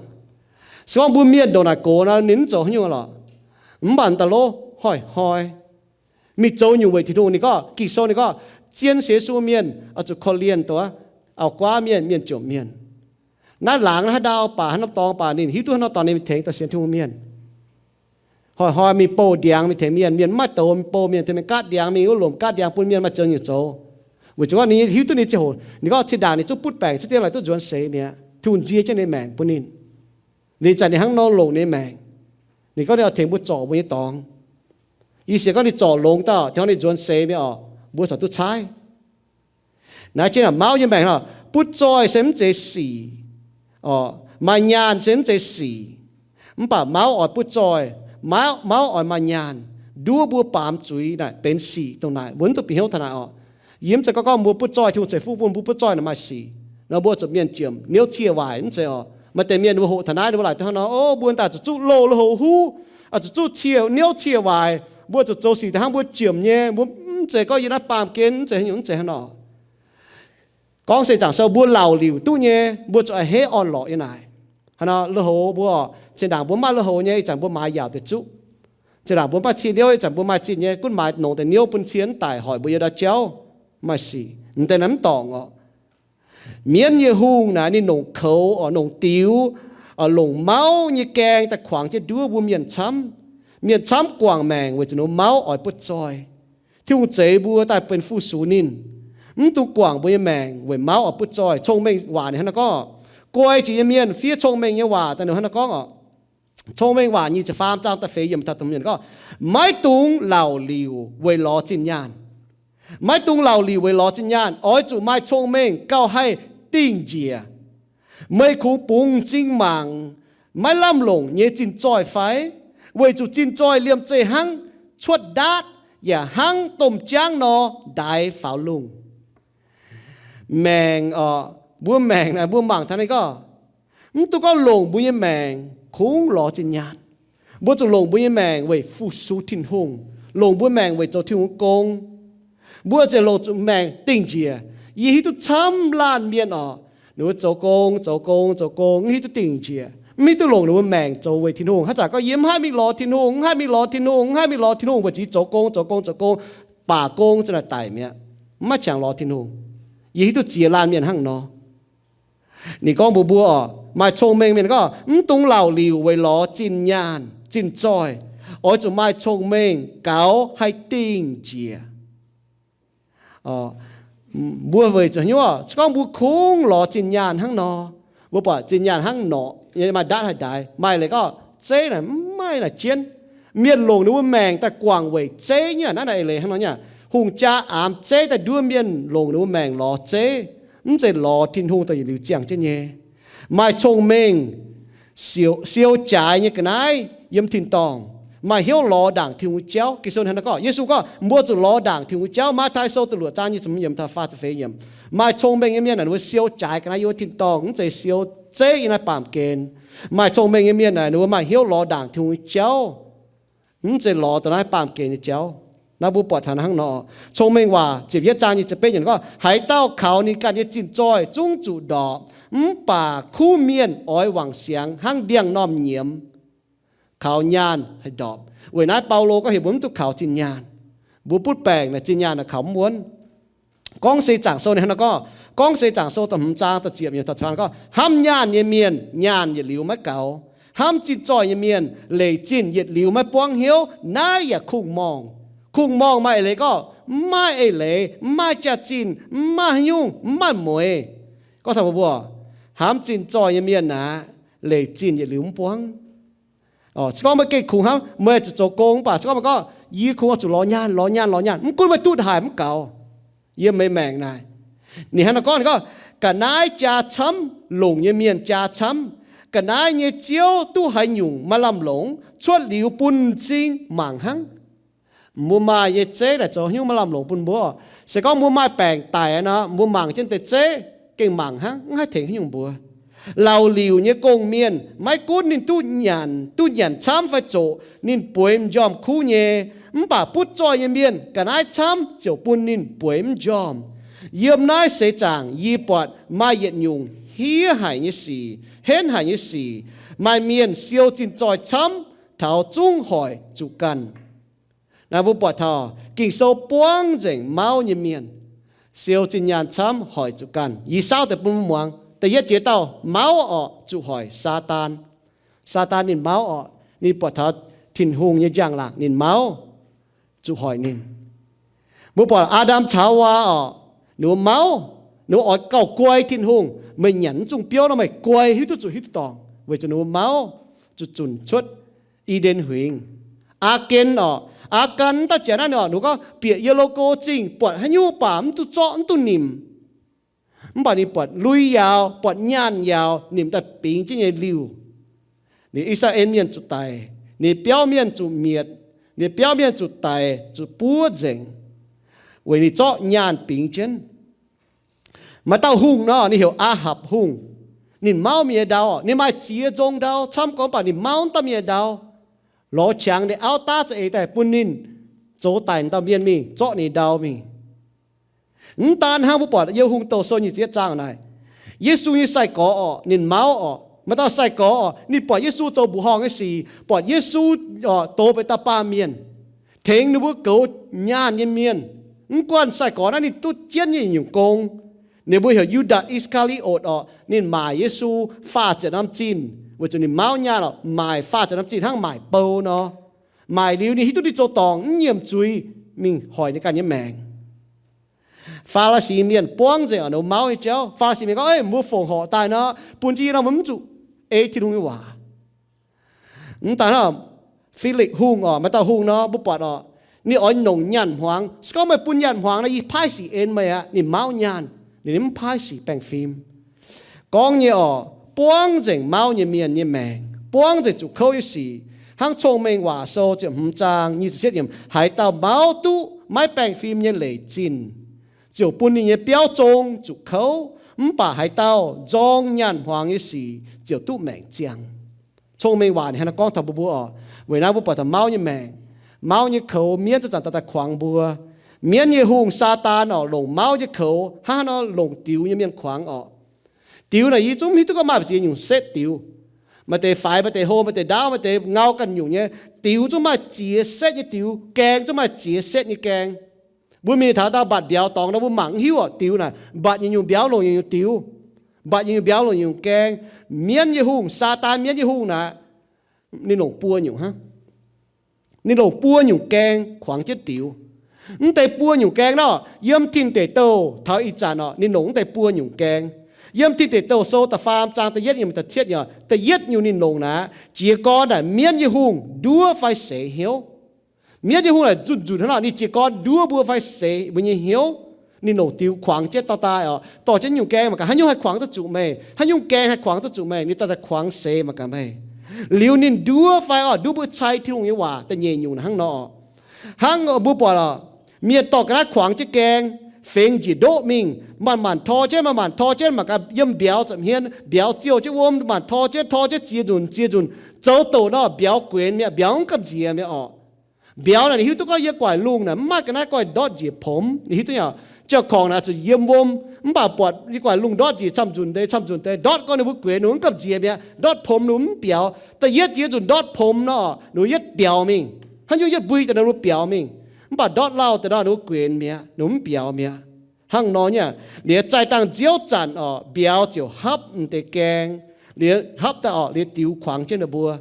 Se gorngv mbuo mienh ndongc naaic gox nor, ninh mv zoux haaix nyungc lorqc. Mv baac daaih lov hnoi-hnoi, mingh zoux nyungc weic Tin-Hungh. Ninh gorngv, Ging-Sou ninh gorngv, zien sienx Yesu mienh oix zuqc korv-lienh duqv auv-guaav mienh, mienh jomc mienh. Naaiv laangz naaiv haaix ndau baac, haaix norm dorngx baac, ninh hiuv duqv haaix norm dorngx ninh mingh tengx daaih sienx Tin-Hungh mienh. Hnoi-hnoi mingh bouh ndiangx mingh tengx mienh, mienh mv maaih douz mingh bouh mienh, tengx mienh gaatv ndiangx mingh wuov lomc gaatv ndiangx bun mienh maaih zoux nyungc zoux. Weic zuqc gorngv ninh hiuv duqv ninh ziangh hoc, ninh gorngv cin-ndaangc ninh zungv butv baengc, zungv laaic duqv nzuonx seix mi'aqv. Tin-Hungh nzie jienv ninh maengc bun ninh. Ninh zanc ninh hnangv nor longc ninh maengc. Ninh gorngv ninh oix tengx mbuo zorc mbuo nyei dorngx. Yie sienx gorngv ninh zorc longx dauh, tengx ninh nzuonx seix mi'aqv, mbuo corc duqv caaiv. Naaiv jienv mauv nyei maengc nor, butv zoih se mv zeiz sic, maaih nyaanh se mv zeiz sic. Mv baac mauv oix butv zoih, mauv oix maaih nyaanh, nduov mbuo baamz zuiz naaic benx sic dongh naaic. Mbuo mv duqv bieqc hnyouv taux naaic oc. Yie mv zeiz gorngv gorngv mbuo butv zoih, Tin-Hungh ceix fuqv bun mbuo butv zoih naaic maaih sic nor, mbuo zuqc mienh jiemc niouv cie waaic mv zeiz oc. Maaih deix mienh mbuo hoqc taux naaiv, ninh mbuo laaic duqv hnangv nor, o, mbuo daaih zuqc zuqc loz loz hoc huv, zuqc zuqc cie niouv cie waaic, mbuo zuqc zoux sic daaih hnangv mbuo jiemc nyei. Mbuo mv zeiz gorngv yie naaiv baamh gen mv zeiz haaix nyungc, mv zeiz hnangv nor. Gorngv se Zaangc Sou mbuo laauc liuc duqv nyei, mbuo zuqc a'hneiv orn-lorqc yiem naaic. Hnangv nor, loz hoc mbuo zinh ndaangc mbuo maaih loz hoc nyei, ih zanc mbuo maaiz yaauc deix zuqv. Zinh ndaangc mbuo maaih cie niouv, ih zanc mbuo maaih zinh nyei, gunv maaiz nongc deix niouv bun cie mv daic hoic mbuo nyei ndau jauv, maaih sic. Mv deix naaiv mv dorngc oc. Mienv nyei hungh naaic ninh longc koux, longc diux, longc mauv nyei gaeng daaih kuangx jienv nduov mbuo mienh camv. Mienh camv guangc maengc weic zuqc ninh mbuo mauv oix butv zoih. Tin-Hungh zeix mbuo daaih benx fu-sux ninh, mv dungx guangc mbuo nyei maengc weic mauv oix butv zoih. Cong-mengh waac ninh hnangv naaiv gorngv, guai jiex nyei mienh fiev cong-mengh nyei waac daaih ninh hnangv naaiv gorngv oc. Cong-mengh waac nyic ziepc faam zaang da'feix yiemc taux da'hmz yiemc gorngv, maiv dungx laauc liuc weic lorz zinh nyaanh. Maiv dungx laauc liuc weic lorz zinh nyaanh. Oix zuqc maaih cong-mengh gauh haih dingh njiec. Meih kungx bungx m'zing mangc maiv lamh longc nyei zinh zoih fai? Weic zuqc zinh zoih liemh zeih hnangv cuotv ndaatv, yaac hnangv domh jaangv nor ndaix faaux lungh. Maengc, mbuo maengc naaic mbuo mangc taux ninh gorngv, mv dungx gorngv longc mbuo nyei maengc kungx lorz zinh nyaanh. Mbuo zuqc longc mbuo nyei maengc weic fu-sux Tin-Hungh, longc mbuo maengc weic zoux Tin-Hungh gong. Mbuo ziouc longc zuqc maengc dingh njiec. Yie hiuv duqv camv laanh mienh oc, ninh mbuo zoux gong, zoux gong, zoux gong, mv hiuv duqv dingh njiec, mv hiuv duqv longc ninh mbuo maengc zoux weic Tin-Hungh. Haaix zanc gorngv yie mv haih mingh lorz Tin-Hungh, mv haih mingh lorz Tin-Hungh, mv haih mingh lorz Tin-Hungh, weic zuqc zoux gong, zoux gong, zoux gong, baac gong za'naaic daic mi'aqv, mv maaih qangx lorz Tin-Hungh. Yie hiuv duqv ziex laanh mienh hnangv nor. Ninh gorngv mbuox mbuo oc, maaih cong-mengh mienh gorngv, mv dungx laauc liuc weic lorz zinh nyaanh, zinh zoih. Oix zuqc maaih cong-mengh gaux haih dingh njiec. Mbuo weic zuqc hnyouv, se gorngv mbuo kungx lorz zinh nyaanh hnangv nor, mbuo buatc zinh nyaanh hnangv norqc nyei, maaih ndaatv haih ndaix. Maaih leiz gorngv zeiv naaic mv maaih naaic jienv. Mienh longc ninh mbuo maengc daaih guangc weic zeiv nyei aqv. Naaiv naaic eix leiz hnangv nor nyei aqv. Hungh jaa aamx zeiv daaih nduov mienh longc ninh mbuo maengc lorz zeiv, mv zeiz lorz Tin-Hungh daaih yietc liuz ziangh jienv nyei. Maaih cong-mengh siou jaaix nyei ga'naaiv yiem tin-dorngh, maaih hnyouv lorz ndaangc Tin-Hungh nyei jauv. Ging-Sou hnangv naaiv gorngv, Yesu gorngv, mbuo zuqc lorz ndaangc Tin-Hungh nyei jauv. Matv^tai Sou da'luoqc zaang nyic ziepc hmz yiemc taux faah ziepc feix yiemc. Maaih cong-mengh nyei mienh naaic, ninh mbuo siou jaaix ga'naaiv yiem wuov tin-dorngh, mv zeiz siou zeiv yiem naaiv baamh gen. Maaih cong-mengh nyei mienh naaic, ninh mbuo maaih hnyouv lorz ndaangc Tin-Hungh nyei jauv, mv zeiz lorz dongh naaiv baamh gen nyei jauv. Naaiv mbuo buatc taux hnangv nor. Cong-mengh waac ziepc yietv zaang nyic ziepc betv yiemc gorngv, haaix dauh kaux ninh ganh nyei zinh zoih zungv zuqc ndorpc, mv baac kuv mienh oix wangc siangx hnangv ndiangx-normh nyiemz kaux nyaanh haih ndorpc. Weic naaiv Baulo gorngv heuc mbuo mv duqv kaux zinh nyaanh. Mbuo butv baengc naaic zinh nyaanh naaic kaux mv wuonv. Gorngv se Zaangc Sou ninh hnangv naaiv gorngv, Gorngv se Zaangc Sou da'hmz zaang da'ziepc yiemc taux da'faam gorngv, hnamv nyaanh nyei mienh nyaanh yietc liuz maiv gaux. Hnamv zinh zoih nyei mienh leic zinh yietc liuz maiv buangv hnyouv. Naaiv yaac kungx-morngh. Kungx-morngh maaih eix leiz gorngv mv maaih eix leiz, mv maaih jaax-zinh, mv maaih haaix nyungc, mv maaih mueix. Gorngv taux mbuo, hnamv zinh zoih nyei mienh aqv, leic zinh yietc liuz mv buangv. Se gorngv meih gengh kungx hnamv meih zuqc zoux gong mv baac se gorngv meih gorngv, yie kungx oix zuqc lorz nyaanh, lorz nyaanh, lorz nyaanh, mv gunv meih duqv haaix mv gaux. Yiem meih maengc naaic, ninh hnangv naaiv gorngv, ninh gorngv, ga'naaiv jaa camv, longc nyei mienh jaa camv. Ga'naaiv nyei ziouv duqv haaix nyungc maaih lamh longc, cuotv liuz bun m'zing mangc hnangv. Mbuo maaih nyei zeiv naaic zoux haaix nyungc maaih lamh longc bun mbuo? Se gorngv mbuo maaih baengc daic nor, mbuo mangc jienv deix zeiv gengh mangc hnangv, mv haih tengx haaix nyungc mbuo. Laauc liuc nyei gong-mienh maiv gunv ninh duqv nyanc, duqv nyanc camv fai zoqc, ninh bueix m'njormh kuv nyei. Mv baac butv zoih nyei mienh ga'naaiv camv ziouc bun ninh bueix mv njormh. Yiem naaiv seix zaangc yie buatc maaih yietc nyungc hiev haic nyei sic, henv haic nyei sic. Maaih mienh siou zinh zoih camv taux zungv hoic zuqc ganh. Naaiv mbuo buatc taux Ging-Sou buangv nzengc mauv nyei mienh, siou zinh nyaanh camv hoic zuqc ganh. Yie saauv deix bun mbuo muangx. Da'yietv jiex dauh mauv orqc, zuqc hoic Saadaan. Saadaan ninh mauv orqc, ninh buatc taux Tin-Hungh nyei njang-laangc ninh mauv, zuqc hoic ninh. Mbuo buatc Aa^ndam caux Haawaa orqc, ninh mbuo mauv, ninh mbuo oix gauh guai Tin-Hungh. Meih nyanc mv zungh biouv nor meih guai hiuv duqv zuqc hiuv duqv dorngc, weic zuqc ninh mbuo mauv zuqc zunc cuotv I^nden Huingx. Aa^gen orqc, Aa^gan dauh jaax naaiv orqc, ninh gorngv, bieqc yiem loz-go zingh buatc haaix nyungc baac mv duqv zorqv mv duqv nimc. Mv baac ninh buatc lui yaauc, buatc nyaanh yaauc, nimc daaih bingx jienv nyei liuh. Ninh I^saa^laa^en Mienh zuqc daic, ninh biauv mienh zuqc mietc, ninh biauv mienh zuqc daic zuqc buov nzengc, weic ninh zorqv nyaanh bingx jienv. Maaih dauh hungh nor, ninh heuc Aa^hapc Hungh. Ninh mauv mienh nyei ndau, ninh maaih ziex nzong ndau camv gorngv, mv baac ninh mauv mv dauh mienh nyei ndau, lorz qangx ninh auv daav za'eix daaih bun ninh zoux daic dauh mienh mingh zorqv ninh nyei ndau mingh. Mv daan hnangv, mbuo buatc yiem Hungh Douh Sou nyic ziepc yietv zaang naaic, Yesu nyei sai-gorx orqc, ninh mauv orqc. Maaih dauh sai-gorx orqc, ninh buatc Yesu zoux mbuoqc horngh nyei sic, buatc Yesu orqc dox benx dauh baamh mienh, tengx ninh mbuo goux nyaanh nyei mienh. Mv guanh sai-gorx naaiv ninh duqv jienv nyei nyungc gong. Ninh mbuo heuc Yu^ndaatc I^saa^kaa^li^otc orqc, ninh maaic Yesu faah ziepc norm zinh, weic zuqc ninh mauv nyaanh orqc, maaic faah ziepc norm zinh hnangv maaic bou nor. Maaic liuz ninh hiuv duqv ninh zoux dorngc mv nyiemc zuiz, mingh hoic ninh ganh nyei maengc. Faa^laa^si mienh buangv nzengc orqc, ninh mbuo mauv nyei jauv. Faa^laa^si mienh gorngv, Ei, mbuo fongc horc daaih nor, bun jienv yie nor mbuo mv zuqc ei Tin-Hungh nyei waac. Mv daan hnangv, Filipc Hungh orqc, maaih dauh hungh nor, mbuo buatc orqc, ninh oix nongc nyaanh hmuangx. Se gorngv meih bun nyaanh hmuangx nor, yie paaiv sic en meih aqv. Ninh mauv nyaanh, ninh mv paaiv sic baengh fim. Gorngv nyei orqc, buangv nzengc mauv nyei mienh nyei maengc, buangv nzengc zuqc kouv nyei sic. Hnangv Cong-Mengh Waac Sou ziepc hmz zaang nyic ziepc cietv yiemc, haaix dauh mauv duqv maiv baengh fim nyei leic zinh, ziouc bun ninh nyei biauv zong zuqc kouv. Mv baac haaix dauh nzorng nyaanh hmuangx nyei sic ziouc duqv maengc ziangh. Cong-Mengh Waac ninh hnangv naaiv gorngv taux mbuo, mbuo orqc, weic naaiv mbuo buatc taux mauv nyei maengc, mauv nyei koux, mienv zanc-zanc daaih daaih kuangx mbuo. Mienv nyei hungh, Saadaan orqc, longc mauv nyei koux hnangv nor longc diux nyei mienh kuangx orqc. Diux naaic yie zungv mv hiuv duqv gorngv maaih ziex nyungc setv diux. Maaih deix faix, maaih deix hlo, maaih deix ndaauv, maaih deix ngau ganh nyungc nyei. Diux zungv maaih ziex setv nyei diux, gaeng zungv maaih ziex setv nyei gaeng. Mbuo mingh taux dauh mbatc mbiauz dorngx nor, mbuo mangc mv hiuv orqc, diux naaic mbatc nyei nyungc mbiauz longc nyei nyungc diux, mbatc nyei nyungc mbiauz longc nyei nyungc gaeng. Mienv nyei hungh, Saadaan mienv nyei hungh naaic, ninh longc buo nyungc hnangv. Ninh longc buo nyungc gaeng kuangx jienv diux. Mv deix buo nyungc gaeng nor, yiem Tin Deic Douh taux ih zanc orqc, ninh longc mv deix buo nyungc gaeng. Yiem Tin Deic Douh Sou da'faam zaang da'yietv nyungc da'cietv nyungc, da'yietv nyungc ninh longc naaic, jiez gorn naaic mienv nyei hungh nduov fai seix hnyouv. Mienv nyei hungh naaic nzunc nzunc hnangv nor, ninh jiez gorn nduov mbuo fai seix mbuo nyei hnyouv. Ninh longc diux kuangx jienv dorh daaih orqc, dorh jienv nyungc gaeng mangc gaax haaix nyungc haih kuangx duqv zuqc meih, haaix nyungc gaeng haih kuangx duqv zuqc meih, ninh daaih daaih kuangx seix mangc gaax meih. Liuz ninh nduov fai orqc, nduov mbuo cai Tin-Hungh nyei waac da'nyeic nyungc hnangv nor orqc. Hnangv mbuo buatc orqc, mienh dorh ga'naaiv kuangx jienv gaeng, fengx njiec ndoqv mingh, manc-manc tor jienv, manc-manc tor jienv mangc gaax yiem mbiauz za'hmien, mbiauz ziouh jienv wuom, manc tor jienv, tor jienv ziex nzunc, ziex nzunc, zoux doqc nor mbiauz guenx mi'aqv, mbiauz mv gamh nziex mi'aqv orqc. Mbiauz naaic ninh hiuv duqv gorngv yie guaaic lungh naaic mv maaih ga'naaiv goiv ndortv njiec pomx. Ninh hiuv duqv nyei, ziouc kongc naaic zuqc yiem wuom, mv baac buatc yie guaaic lungh ndortv njiec camv-nzunc deix, camv-nzunc deix, ndortv gorngv ninh mbuo guenx ninh mv gamh nziex mi'aqv, ndortv pomx ninh mbuo mv biaux. Da'yietv jiex nzunc ndortv pomx nor, ninh mbuo yietv biaux mingh. Haaix nyungc yietv mbui daaih nor ninh mbuo biaux mingh. Mv baac ndortv lauh deix nor ninh mbuo guenx mi'aqv, ninh mbuo mv biaux mi'aqv. Hnangv nor nyei, liuz zaih dangh nziouv zanc orqc, mbiauz ziouc hapv m'deix gaeng, liuz hapv daaih orqc, liuz diux kuangx jienv ninh mbuo.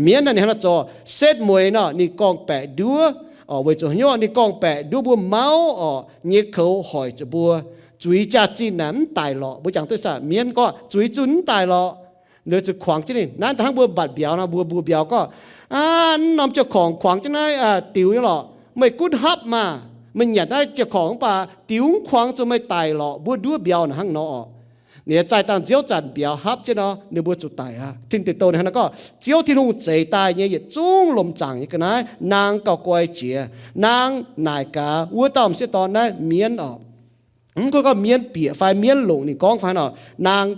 Mienv naaic ninh hnangv naaiv zoux, setv mueiz nor ninh gorngv-baeqc nduov, orqc, weic zuqc haaix nyungc ninh gorngv-baeqc nduov mbuo mauv orqc, nyei koux hoic zuqc mbuo. Zuiz jaax-zinh naaic mv daic lorqc. Mbuo jangx duqv saah, mienv gorngv zuiz zinh mv daic lorqc. Liuz ziouc kuangx jienv ninh. Naaiv hnangv mbuo mbatc mbiauz nor, mbuo mbuo mbiauz gorngv, aav, naaiv norm jiouv korngc kuangx jienv naaiv diux nyei lorqc. Meih gunv hapv maah! Meih nyanc naaiv jiouv korngc mv baac diux mv kuangx zuqc meih daic lorqc. Mbuo nduov mbiauz naaic hnangv nor orqc. Ninh zaih dangh nziouv zanc mbiauz hapv jienv nor, ninh mbuo zuqc daic aqv. Tin Deic Douh ninh hnangv naaiv gorngv, Ziouv Tin-Hungh zeix daaih nyei yietc zungv lomh zaangc nyei ga'naaiv, naang gauh guai jiex, naang naaic gaax wuov dauh m'sieqv dorn naaiv mienv orqc. Mv gunv gorngv mienv bieqc fai mienv longc ninh gorngv fai nor, naang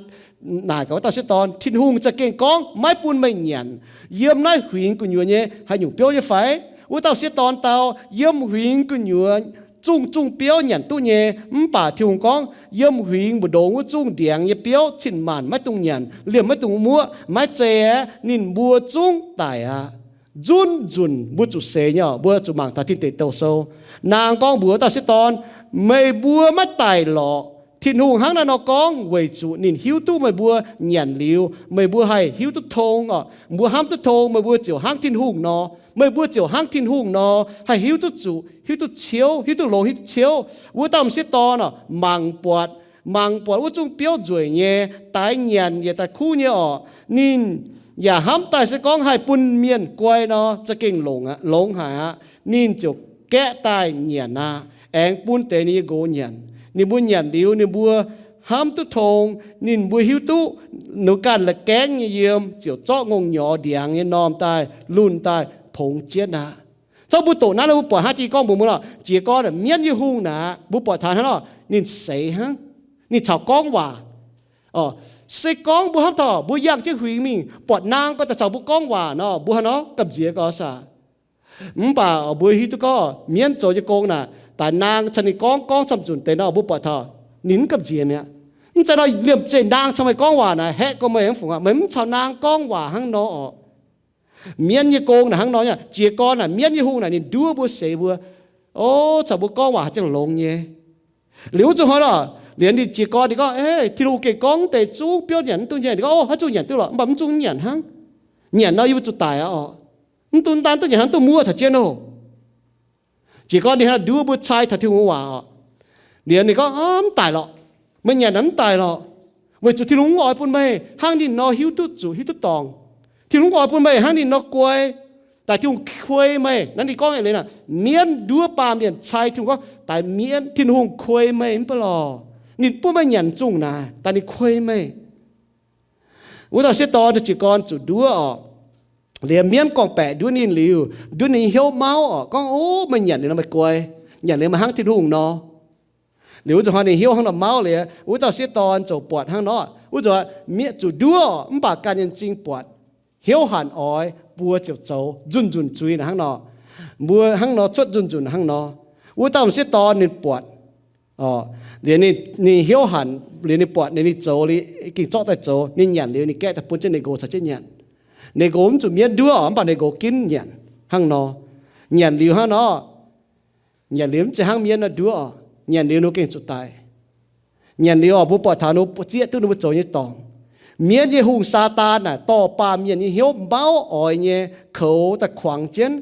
naaic gaax wuov dauh sieqv dorn, Tin-Hungh za'gengh gorngv maiv bun meih nyanc yiem naaiv huingx gu'nyuoz nyei haaix nyungc biouv nyei fai? Wuov dauh sieqv dorn dau, Yiem huingx gu'nyuoz zungh zungh biouv nyanc duqv nyei. Mv baac Tin-Hungh gorngv, Yiem huingx mbu'ndongx wuov zungv ndiangx nyei biouv cin-maanc maiv dungx nyanc, liemh maiv dungx muoqv. Maiv zei aeqv, ninh mbuo zungv daic aqv. nzunc nzunc mbuo zuqc seix nyei oc. Mbuo zuqc mangc taux Tin Deic Douh Sou. Naang gorngv mbuox dauh sieqv dorn, meih mbuo maiv daic lorqc. Tin-Hungh hnangv naaiv nor gorngv weic zuqc ninh hiuv duqv meih mbuo nyanc liuz, meih mbuo haih hiuv duqv tong oc. Mbuo hnamv duqv tong, meih mbuo ziouc hnangv Tin-Hungh nor. Meih mbuo ziouc hnangv Tin-Hungh nor, haih hiuv duqv zuqc, hiuv duqv ciouv, hiuv duqv longx, hiuv duqv ciouv. Wuov dauh m'sieqv dorn oc, mangc buatc, mangc buatc wuov zungv biouv nzueic nyei, daix nyanc yaac daaih kuv nyei oc. Ninh yaac hnamv daaih se gorngv haih bun mienh guai nor, za'gengh longx, longx haic aqv. Ninh ziouc gaeqv daaih nyanc aqv, aengx bun deix ninh nyei nqox nyanc. Ninh mbuo nyanc liuz, ninh mbuo hnamv duqv tong, ninh mbuo hiuv duqv ninh ganh la'gaengv nyei yiem, ziouc zorqv ngongh nyorx ndiangx nyei normh daaih, lunh daaih pongx jienv aqv. Zorqv mbuo doqc naaiv nor, mbuo buatc hnangv jiex gorngv mbuox mbuo nor, jiez gorn mienv nyei hungh naaic, mbuo buatc taux hnangv nor, ninh seix hnangv, ninh caux gorngv waac. Se gorngv mbuo hnamv taux mbuo yangh jienv huingx mingh, buatc naang gorngv daaih caux mbuo gorngv waac nor, mbuo hnangv nor gamh nziex gorx saah. Mv baac mbuo hiuv duqv gorngv mienv zoux nyei gong naaic, daaih naang caux ninh gorngv, gorngv camv nzunc deix nor, mbuo buatc taux ninh mv gamh nziex mi'aqv. Mv zeiz nor liemh zeih naang caux meih gorngv waac naaic haeqv gorx meih mv fungc aqv. Meih mv caux naang gorngv waac hnangv nor oc. Mienv nyei gong naaic hnangv nor, jiez gorn naaic mienv nyei hungh naaic ninh nduov mbuo, seix mbuo, o, caux mbuo gorngv waac haaix jangx longx nyei. Liuz wuov zuqc hnoi nor, liuz ninh jiez gorn ninh gorngv, Ei, Tin-Hungh gengh gorngv deix zungv biouv nyanc mv duqv nyei. Ninh gorngv, O, haaix zungh nyanc duqv lorqc, mv baac mv zungv nyanc hnangv. Nyanc nor yie mbuo zuqc daic aqv oc. Mv dungx, mv dungx nyanc hnangv, duqv muoqv caux jienv oc. Jiez gorn ninh hnangv nduov mbuo cai taux Tin-Hungh waac oc. Liuz ninh gorngv, Mv daic lorqc. Meih nyanc naaic mv daic lorqc. Weic zuqc Tin-Hungh mv oix bun meih hnangv ninh nor hiuv duqv zuqc, hiuv duqv dorngc. Tin-Hungh mv oix bun meih hnangv ninh nor guai. Daaih Tin-Hungh kuei meih. Naaiv ninh gorngv eix leiz naaic, mienv nduov baamh mienh cai Tin-Hungh gorngv, daaih mienv, Tin-Hungh kuei meih mv baac lorqc. Ninh bun meih nyanc zungh naaic, daaih ninh kuei meih. Wuov dauh sieqv dorn jiez gorn zuqc nduov oc. Liuz mienv gorngv-baeqc nduov ninh liuz, nduov ninh hnyouv mauv oc, gorngv, O, meih nyanc liuz nor meih guai, nyanc liuz meih hnangv Tin-Hungh nor. Liuz wuov zuqc hnoi ninh hnyouv hnangv nor mauv liuz, wuov dauh sieqv dorn ziouc buatc hnangv nor, wuov zuqc mienv zuqc nduov oc, mv baac ganh nyei m'zing buatc, hnyouv hanc oix, mbuo ziouc zoux nzunc nzunc zuiz naaic hnangv nor. Mbuo hnangv nor cuotv nzunc nzunc hnangv nor. Wuov dauh m'sieqv dorn ninh buatc, liuz ninh hnyouv hanc, liuz ninh buatc, liuz ninh zoux liuz, gengh zorqv daaih zoux, ninh nyanc liuz ninh gaeqv daaih bun jienv ninh nqox caux jienv nyanc. Ninh nqox mv zuqc mienv nduov oc, mv baac ninh nqox ginv nyanc hnangv nor. Nyanc liuz hnangv nor, nyanc liuz mv zeiz hnangv mienv nor nduov oc, nyanc liuz ninh gengh zuqc daic. Nyanc liuz oc, mbuo buatc taux ninh zieqv duqv ninh mbuo zoux nyei dorngc. Mienv nyei hungh Saadaan naaic dorh baamh mienh nyei hnyouv mauv oix nyei koux daaih kuangx jienv.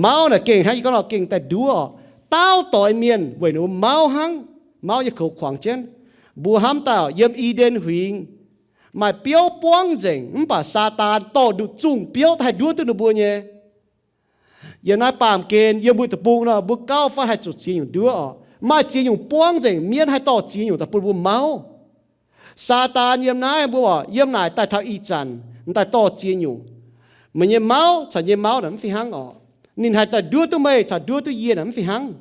Mauv naaic gengh hnangv yie gorngv nor gengh daaih nduov oc. Daauv doix mienh weic ninh mbuo mauv hnangv, mauv nyei koux kuangx jienv. Mbuo hnamv daaih yiem I^nden Huingx maaih biouv buangv nzengc, mv baac Saadaan dorh nduqc zungh biouv daaih haih nduov duqv ninh mbuo nyei. Yiem naaiv baamh gen yiem mbuo deic-bung nor, mbuo gauh fai haih zuqc ziex nyungc nduov oc. Maaih ziex nyungc buangv nzengc, mienv haih dorh ziex nyungc daaih bun mbuo mauv. Saadaan yiem naaiv mbuo oc, yiem naaic daaih taux ih zanc daaih dorh ziex nyungc. Meih nyei mauv caux nyei mauv naaic mv fih hnangv oc. Ninh haih daaih nduov duqv meih caux nduov duqv yie naaic mv fih hnangv.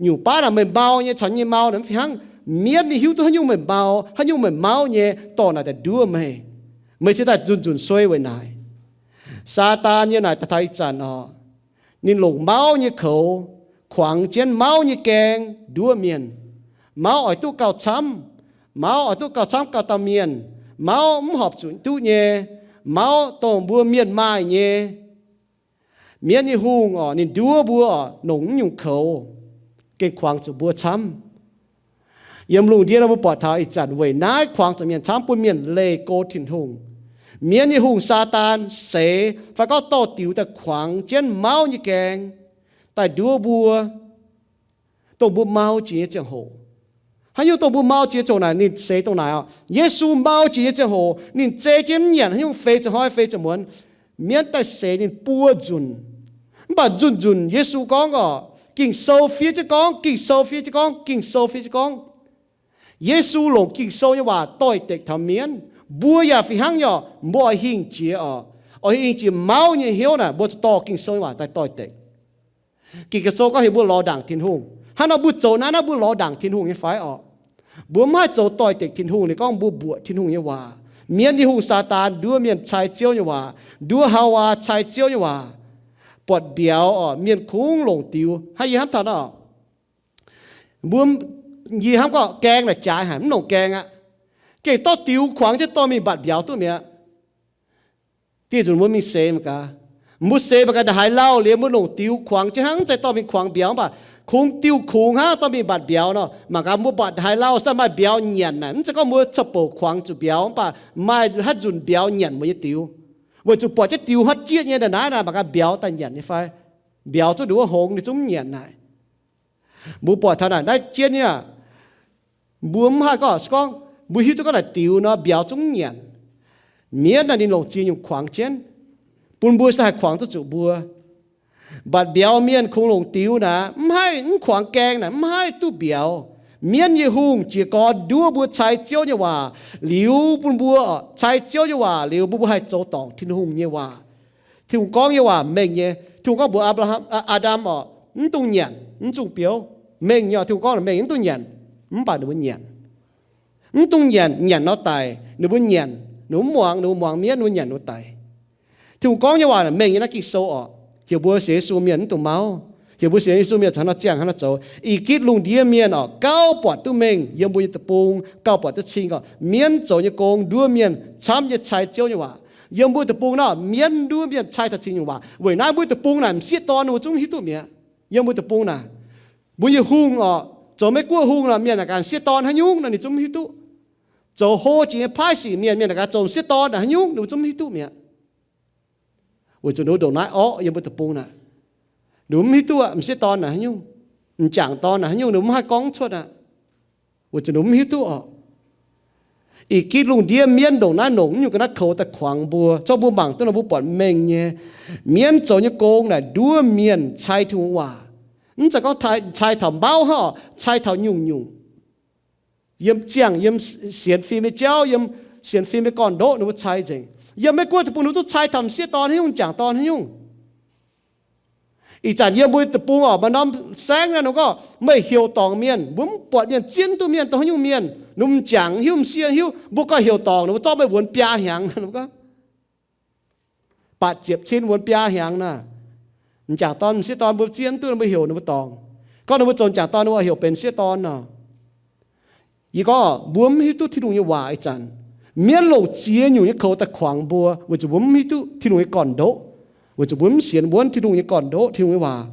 Nyungc baav naaic meih mau nyei caux nyei mau naaic mv fih hnangv. Mienv ninh hiuv duqv haaix nyungc meih mau, haaix nyungc meih mauv nyei, dorh naaic daaih nduov meih. Meih cingx daaih nzunc nzunc suei weic naaic. Saadaan yiem naaic daaih taux ih zanc oc, ninh longc mauv nyei koux kuangx jienv mauv nyei gaeng nduov mienh. Mauv oix duqv gauh camv. Mauv oix duqv gauh camv gauh dauh mienh. Mauv mv horpc zuqc duqv nyei. Mauv dongh mbuo mienh maaih nyei. Mienv nyei hungh oc, ninh nduov mbuo oc, longc naaiv nyungc koux gengh kuangx zuqc mbuo camv. Yiem lungh ndiev nor mbuo buatc taux ih zanc weic naaiv kuangx zuqc mienh camv, bun mienh leih go Tin-Hungh. Mienv nyei hungh Saadaan seix fai gorngv dorh diux daaih kuangx jienv mauv nyei gaeng daaih nduov mbuo, dongh mbuo mau jiex nyei ziangh hoc. Haaix nyungc dongh mbuo mau jiex ziangh hoc naaic, ninh seix dongh naaic oc. Yesu mau jiex nyei ziangh hoc ninh zei jienv mv nyanc haaix nyungc feix ziepc hnoi feix ziepc muonz. Mienv daaih seix ninh buo nzunc. Mv baac nzunc nzunc Yesu gorngv oc, Ging-Sou fiev jienv gorngv, Ging-Sou fiev jienv gorngv, Ging-Sou fiev jienv gorngv. Yesu longc Ging-Sou nyei waac doix-dekc taux mienv. Mbuo yaac fih hnangv nyei oc, mbuo oix hingh jiex oc, oix hingh jiex mauv nyei hnyouv naaic, mbuo zuqc dorh Ging-Sou nyei waac daaih doix-dekc. Ging-Sou gorngv heuc mbuo lorz ndaangc Tin-Hungh. Hnangv nor mbuo zoux naaiv, naaiv mbuo lorz ndaangc Tin-Hungh nyei fai oc? Mbuo mv haih zoux doix-dekc Tin-Hungh, ninh gorngv mbuo mbuoqc Tin-Hungh nyei waac. Mienv nyei hungh Saadaan nduov mienh cai Ziouv nyei waac, nduov Haawaa cai Ziouv nyei waac. Buatc mbiauz oc, mienh kungx longc diux. Hnangv yie hnamv taux nor, mbuo, yie hnamv gorngv gaeng naaic jaaix haic, mv longc gaeng aqv. Gengh dorh diux kuangx jienv dorh mingh mbatc mbiauz duqv mi'aqv. Dieh nzunc mbuo mingh seix mangc gaax, Mbuo seix mangc gaax, ndongc haaix lauh liuz mbuo longc diux kuangx jienv hnangv, mv zeiz dorh mingh kuangx mbiauz, mv baac kungx diuh kungx hnangv dorh mingh mbatc mbiauz nor. Mangc gaax mbuo mbatc ndongc haaix lauh, se maaih mbiauz nyanc naaic, mv zeiz gorngv mbuo ca'bouc kuangx zuqc mbiauz, mv baac maaih haaix nzunc mbiauz nyanc mbuo nyei diux. Weic zuqc buatc jienv diux hotv jieqv nyei ndongc naaiv naaic, mangc gaax mbiauz daaih nyanc nyei fai. Mbiauz zuqc nduov hngongx ninh zungv mv nyanc naaic. Mbuo buatc taux naaic naaiv jienv nyei aqv. Mbuo mv haih gorngv, se gorngv mbuo hiuv duqv gorngv naaic diux nor mbiauz zungv mv nyanc. Mienv naaic ninh longc ziex nyungc kuangx jienv, bun mbuo se haih kuangx duqv zuqc mbuo. Mbatc mbiauz mienh kungx longc diux naaic, mv haih, mv kuangx gaeng naaic, mv haih duqv mbiauz. Mienv nyei hungh jiez gorn nduov mbuo cai Ziouv nyei waac. Liuz bun mbuo cai Ziouv nyei waac liuz, bun mbuo haih zoux dorngc Tin-Hungh nyei waac. Tin-Hungh gorngv nyei waac mengh nyei. Tin-Hungh gorngv mbuox Apc^laa^ham, Aa^ndam orqc, mv dungx nyanc, mv dungx biouv. Mengh nyei orqc, Tin-Hungh gorngv mengh, mv dungx nyanc. Mv baac ninh mbuo nyanc. Mv dungx nyanc, nyanc nor daic. Ninh mbuo nyanc, ninh mbuo mv muangx, ninh mbuo muangx mienv, ninh mbuo nyanc ninh mbuo daic. Tin-Hungh gorngv nyei waac naaic mengh nyei naaiv Ging-Sou orqc. Heuc mbuo sienx Yesu mienh mv dungx mauv. Heuc mbuo sienx Yesu mienh caux hnangv nor ziangh, hnangv nor zoux. Ih gitv lungh ndiev mienh orqc, gauh buatc duqv mengh yiem mbuo nyei deic-bung, gauh buatc duqv cing orqc. Mienv zoux nyei gong nduov mienh camv nyei cai Ziouv nyei waac. Yiem mbuo deic-bung nor, mienv nduov mienh cai taux Tin-Hungh waac. Weic naaiv mbuo deic-bung naaic m'sieqv dorn ninh mbuo zungv hiuv duqv mi'aqv. Yiem mbuo deic-bung naaic, mbuo nyei hungh orqc, zoux Meiv-Guoqv hungh nor, mienh naaic gaax m'sieqv dorn haaix nyungc nor ninh zungv mv hiuv duqv. Zoux hlo jiex nyei paaiv sic mienh, mienh naaic gaax zoux m'sieqv dorn naaic haaix nyungc ninh mbuo zungv mv hiuv duqv mi'aqv. Weic zuqc ninh mbuo ndongc naaiv orqv yiem mbuo deic-bung naaic. Ninh mbuo mv hiuv duqv aqv, m'sieqv dorn naaic haaix nyungc, m'jangc dorn naaic haaix nyungc, ninh mbuo mv haih gorngv cuotv aqv. Weic zuqc ninh mbuo mv hiuv duqv orqc. Ih gitv lungh ndiev mienv ndongc naaiv longc nyungc ga'naaiv koux daaih kuangx mbuo, zorqv mbuo mangc duqv nor mbuo buatc mengh nyei. Mienv zoux nyei gong naaic nduov mienh cai Tin-Hungh waac. Mv zeiz gorngv cai taux mauv hnangv orqc, cai taux nyungc-nyungc. Yiem ziangh, yiem sienx fim nyei jauv, yiem sienx fim nyei gorn-ndoqv ninh mbuo cai nzengc. Yiem Meiv-Guoqv deic-bung ninh mbuo zungv cai taux m'sieqv dorn haaix nyungc, m'jangc dorn haaix nyungc. Ih zanc yiem mbuo deic-bung orqc, maaih norm saengv naaiv ninh gorngv meih heuc dorngc mienh, mbuo mv buatc mienh, zien duqv mienh dongh haaix nyungc mienh, ninh m'jangc hiuv, m'sieqv hiuv, mbuo gauh heuc dorngc ninh mbuo, zorqv meih wuonx biaa hnyangx. Ninh gorngv, batc ziepc cin wuonx biaa hnyangx naaic. M'jangc dorn m'sieqv dorn mbuo zien duqv ninh mbuo heuc ninh mbuo dorngc. Gorngv ninh mbuo zoux m'jangc dorn ninh mbuo heuc benx m'sieqv dorn nor. Yie gorngv mbuo mv hiuv duqv Tin-Hungh nyei waac ih zanc. Mienv longc ziex nyungc nyei koux daaih kuangx mbuo weic zuqc mbuo mv hiuv duqv Tin-Hungh nyei gorn-ndoqv, weic zuqc mbuo mv sienx wuonv Tin-Hungh nyei gorn-ndoqv, Tin-Hungh nyei waac.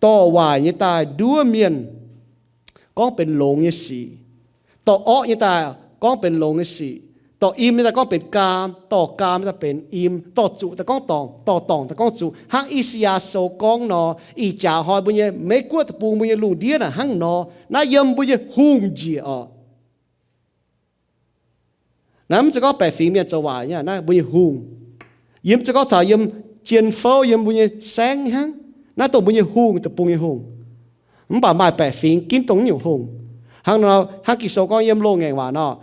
Dorh waaic nyei daaih nduov mienh gorngv benx longx nyei sic. Dorh orqv nyei daaih gorngv benx longx nyei sic. Dorh im nyei daaih gorngv benx gaam. Dorh gaam nyei daaih benx im. Dorh zuqc daaih gorngv dorngc. Dorh dorngc daaih gorngv zuqc. Hnangv I^saa^yaa Sou gorngv nor, ih jaax hnoi mbuo nyei Meiv-Guoqv deic-bung, mbuo nyei lungh ndiev naaic hnangv nor. Naaiv yiem mbuo nyei hungh njiec orqc. Naaiv mv zeiz gorngv baeqc fingx mienh zoux waaic nyei, naaiv mbuo nyei hungh. Yie mv zeiz gorngv taux yiem jien fouv, yiem mbuo nyei saengv hnangv. Naaiv dongh mbuo nyei hungh, deic-bung nyei hungh. Mv baac maaih baeqc fingx ginv dongh nyungc hungh. Hnangv nor, hnangv Ging-Sou gorngv yiem loz-ngaengc waac nor,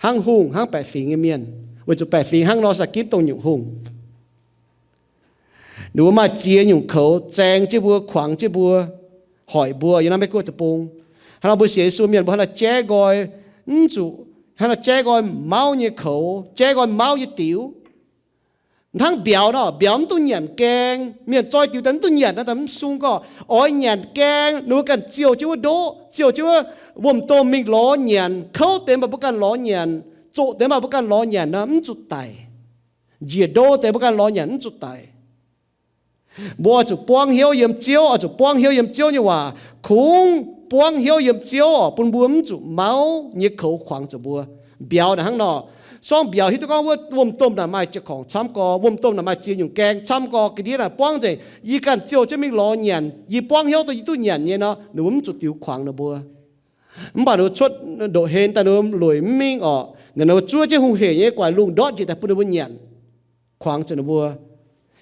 hnangv hungh hnangv baeqc fingx nyei mienh, weic zuqc baeqc fingx hnangv nor se ginv dongh nyungc hungh. Ninh mbuo maaih ziex nyungc koux zaeng jienv mbuo, kuangx jienv mbuo, hoic mbuo yiem naaiv Meiv-Guoqv deic-bung. Hnangv nor mbuo sienx Yesu mienh mbuo hnangv naaiv jaiv nqoi, mv zuqc hnangv naaiv jaiv nqoi mauv nyei koux, jaiv nqoi mauv nyei diux. Hnangv mbiauz nor, mbiauz mv dungx nyanc gaeng. Mienh zoi diux daaih mv dungx nyanc, naaiv daaih mv sung gorqv oix nyanc gaeng. Ninh mbuo ganh ziouh jienv wuov ndoqv, ziouh jienv wuov wuom-domh mingh lorz nyanc. Kouv deix mv baac mbuo ganh lorz nyanc, zoqc deix mv baac mbuo ganh lorz nyanc nor mv zuqc daic. Njiec ndo deix mbuo ganh lorz nyanc mv zuqc daic. Mbuo oix zuqc buangv hnyouv yiem Ziouv, oix zuqc buangv hnyouv yiem Ziouv nyei waac. Kungx buangv hnyouv yiem Ziouv oc, bun mbuo mv zuqc mauv nyei koux kuangx zuqc mbuo. Mbiauz naaic hnangv nor, sorng mbiauz hiuv duqv gorngv wuov wuom-domh naaic maaih jiex korngc camv gorx, wuom-domh naaic maaih ziex nyungc gaeng camv gorx, ga'ndiev naaic buangv nzengc. Yie ganh ziouh jienv mingh lorz nyanc, yie buangv hnyouv dongh yie duqv nyanc nyei nor, ninh mbuo mv zuqc diux kuangx ninh mbuo. Mv baac ninh mbuo cuotv ndoqc hlen daaih ninh mbuo lueic mv mingh orqc. Ninh mbuo zuov jienv hungh hec nyei guaix lungh ndortv njiec daaih bun ninh mbuo nyanc, kuangx zuqc ninh mbuo.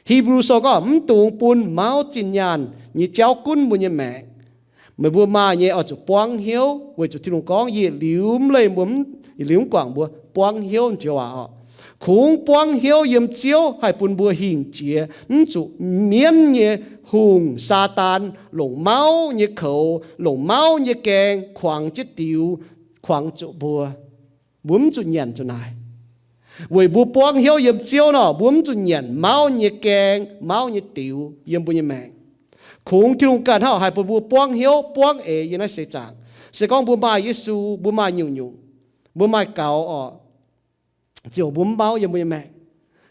Hipv^lu Sou gorngv, mv dungx bun mauv zinh nyaanh nyei jauv gunv mbuo nyei maengc. Meih mbuo maaih nyei oix zuqc buangv hnyouv, weic zuqc Tin-Hungh gorngv, yie yietc liuz mv leih mbuo, yietc liuz mv guangc mbuo. Buangv hnyouv joux waac oc. Kungx buangv hnyouv yiem Ziouv haih bun mbuo hingh jiex, mv zuqc mienv nyei hungh, Saadaan, longc mauv nyei koux, longc mauv nyei gaeng kuangx jienv diux, kuangx zuqc mbuo. Mbuo mv zuqc nyanc zuqc naaic. Weic mbuo buangv hnyouv yiem Ziouv nor, mbuo mv zuqc nyanc mauv nyei gaeng, mauv nyei diux yiem mbuo nyei maengc. Kungx Tin-Hungh ganh hnangv haih bun mbuo buangv hnyouv, buangv eix yiem naaiv seix zaangc. Se gorngv mbuo maaih Yesu, mbuo maaih nyungc-nyungc, mbuo maaih gaux oc, ziouc mbuo mv mauv yiem mbuo nyei maengc.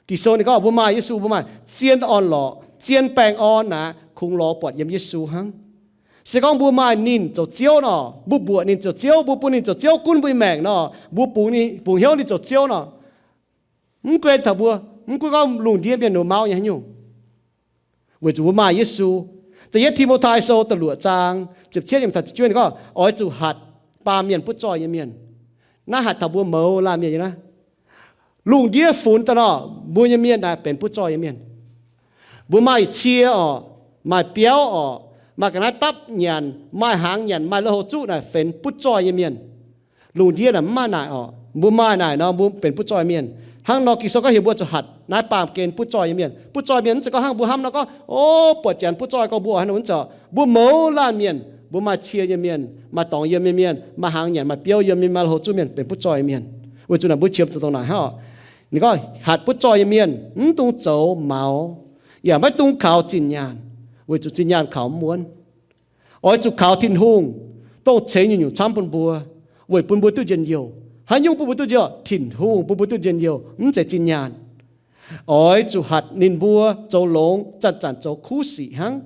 Ging-Sou ninh gorngv mbuo maaih Yesu, mbuo maaih zien orn-lorqc, zien baengh orn naaic kungx lorz buatc yiem Yesu hnangv. Se gorngv mbuo maaih ninh zoux Ziouv nor, mbuo mbuoqc ninh zoux Ziouv, mbuo bun ninh zoux Ziouv gunv mbuo nyei maengc nor, mbuo bungx hnyouv ninh zoux Ziouv nor, mv gunv taux mbuo, mv gunv gorngv lungh ndiev mienh nor mauv nyei haaix nyungc, weic zuqc mbuo maaih Yesu. Da'yietv Ti^mo^tai Sou da'luoqc zaang ziepc cietv yiemc taux ziepc juov ninh gorngv, oix zuqc hatc baamh mienh butv zoih nyei mienh. Naaiv hatc taux mbuo mouz laanh mienh nyei naaiv. Lungh ndiev funx daaih nor, mbuo nyei mienh naaic benx butv zoih nyei mienh. Mbuo maaih cie orqc, maaih biauv orqc, maaih ga'naaiv dapv nyanc, maaih hnaangx nyanc, maaih lui-houx zuqv naaic benx butv zoih nyei mienh. Lungh ndiev naaic mv maaih naaic orqc. Mbuo maaih naaic nor, mbuo benx butv zoih mienh. Hnangv nor Ging-Sou gorngv heuc mbuo zuqc hatc naaiv baamh gen butv zoih nyei mienh. Butv zoih mienh mv zeiz gorngv hnangv mbuo hnamv nor gorngv, o, buatc janx butv zoih gorngv mbuo hnangv nor mv zeiz. Mbuo mouz laanh mienh, mbuo maaih cie nyei mienh, maaih dorngx yiem nyei mienh, maaih hnaangx nyanc, maaih biauv yiem nyei, maaih lui-houx zuqv mienh benx butv zoih nyei mienh. Weic zuqc naaic mbuo qiemx zuqc dongh naaic hnangv orqc. Ninh gorngv hatc butv zoih nyei mienh mv dungx zoux maux, yaac maiv dungx kaux zinh nyaanh, weic zuqc zinh nyaanh kaux mv wuonv. Oix zuqc kaux Tin-Hungh, dongh ceix nyungc-nyungc camv bun mbuo, weic bun mbuo duqv njien-youh. Haaix nyungc bun mbuo duqv njien-youh? Tin-Hungh bun mbuo duqv njien-youh, mv zeiz zinh nyaanh. Oix zuqc hatc ninh mbuo zoux longx, zanc-zanc zoux kuv sic hnangv.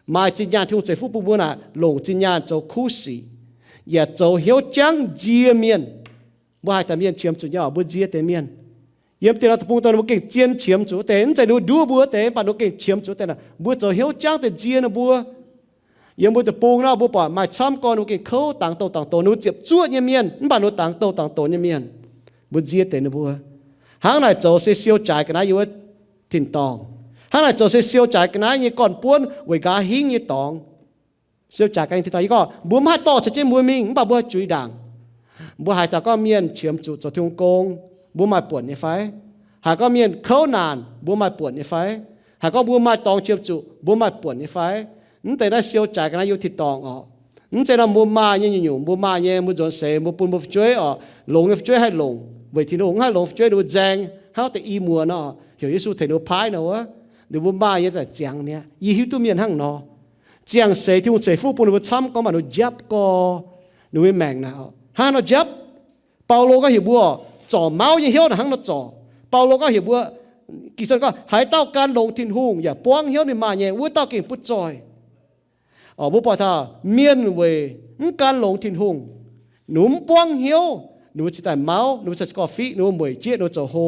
Maaih zinh nyaanh Tin-Hungh ceix fuqv bun mbuo naaic, longc zinh nyaanh zoux kuv sic, yaac zoux hnyouv jangv nzie mienh. Mbuo haih taux mienh qiemx zuqc nyei orqc, mbuo nzie deix mienh. Yiem dieh nor deic-bung daaih mbuo gengh zien qiemx zuqc wuov deix, mv zeiz ninh mbuo nduov mbuo wuov deix, mv baac ninh mbuo gengh qiemx zuqc wuov deix naaic, mbuo zoux hnyouv jangv deix nzie ninh mbuo. Yiem mbuo deic-bung nor mbuo buatc maaih camv gorn ninh mbuo gengh kouv dangx doz dangx doz, ninh mbuo ziepc zuoqv nyei mienh, mv baac ninh mbuo dangx doz dangx doz nyei mienh, mbuo nzie deix ninh mbuo. Hnangv naaic zoux se siou jaaix ga'naaiv yiem wuov tin-dorngh. Hnangv naaic zoux se siou jaaix ga'naaiv nyei gorn-buonv weic nqa'haav hingv nyei dorngx. Siou jaaix ga'naaiv nyei tin-dorngh, yie gorngv mbuo mv haih dorh caux jienv mbuo mingh, mv baac mbuo haih zuiz ndaangc. Mbuo haiz dauh gorngv mienh qiemx zuqc zoux Tin-Hungh gong, mbuo maaih buonc nyei fai? Haiz gorngv mienh kouv naanc, mbuo maaih buonc nyei fai? Haiz gorngv mbuo maaih dorngx qiemx zuqc, mbuo maaih buonc nyei fai? Mv deix naaiv siou jaaix ga'naaiv yiem tin-dorngh orqc. Mv zeiz nor mbuo maaih nyei nyungc-nyungc, mbuo maaih nyei, mbuo nzuonx seix mbuo bun mbuo fu'jueiv orqc, longx nyei fu'jueiv haih longc weic Tin-Hungh, mv haih longx fu'jueiv ninh mbuo nzaeng hnangv deix i muoz nor, heuc Yesu tengx ninh mbuo paaiv nor wuov, ninh mbuo maaih nyei za'gengh ziangx mi'aqv. Yie hiuv duqv mienh hnangv nor. Ziangh seix Tin-Hungh ceix fuqv bun ninh mbuo camv gorn, mv baac ninh mbuo njapv gorx ninh mbuo nyei maengc naaic orqc. Hnangv nor njapv. Baulo gorngv heuc mbuo zorc mauv nyei hnyouv naaic hnangv nor zorc. Baulo gorngv heuc mbuo, Ging-Sou gorngv, haaix dauh gan longx Tin-Hungh yaac buangv hnyouv ninh maaih nyei, wuov dauh gengh butv zoih. Orqc, mbuo buatc taux mienh weic mv gan longx Tin-Hungh, ninh mbuo mv buangv hnyouv, ninh mbuo cingx daaih mauv, ninh mbuo cingx gorx-fiqv, ninh mbuo mueic jieqv, ninh mbuo zoux hlo.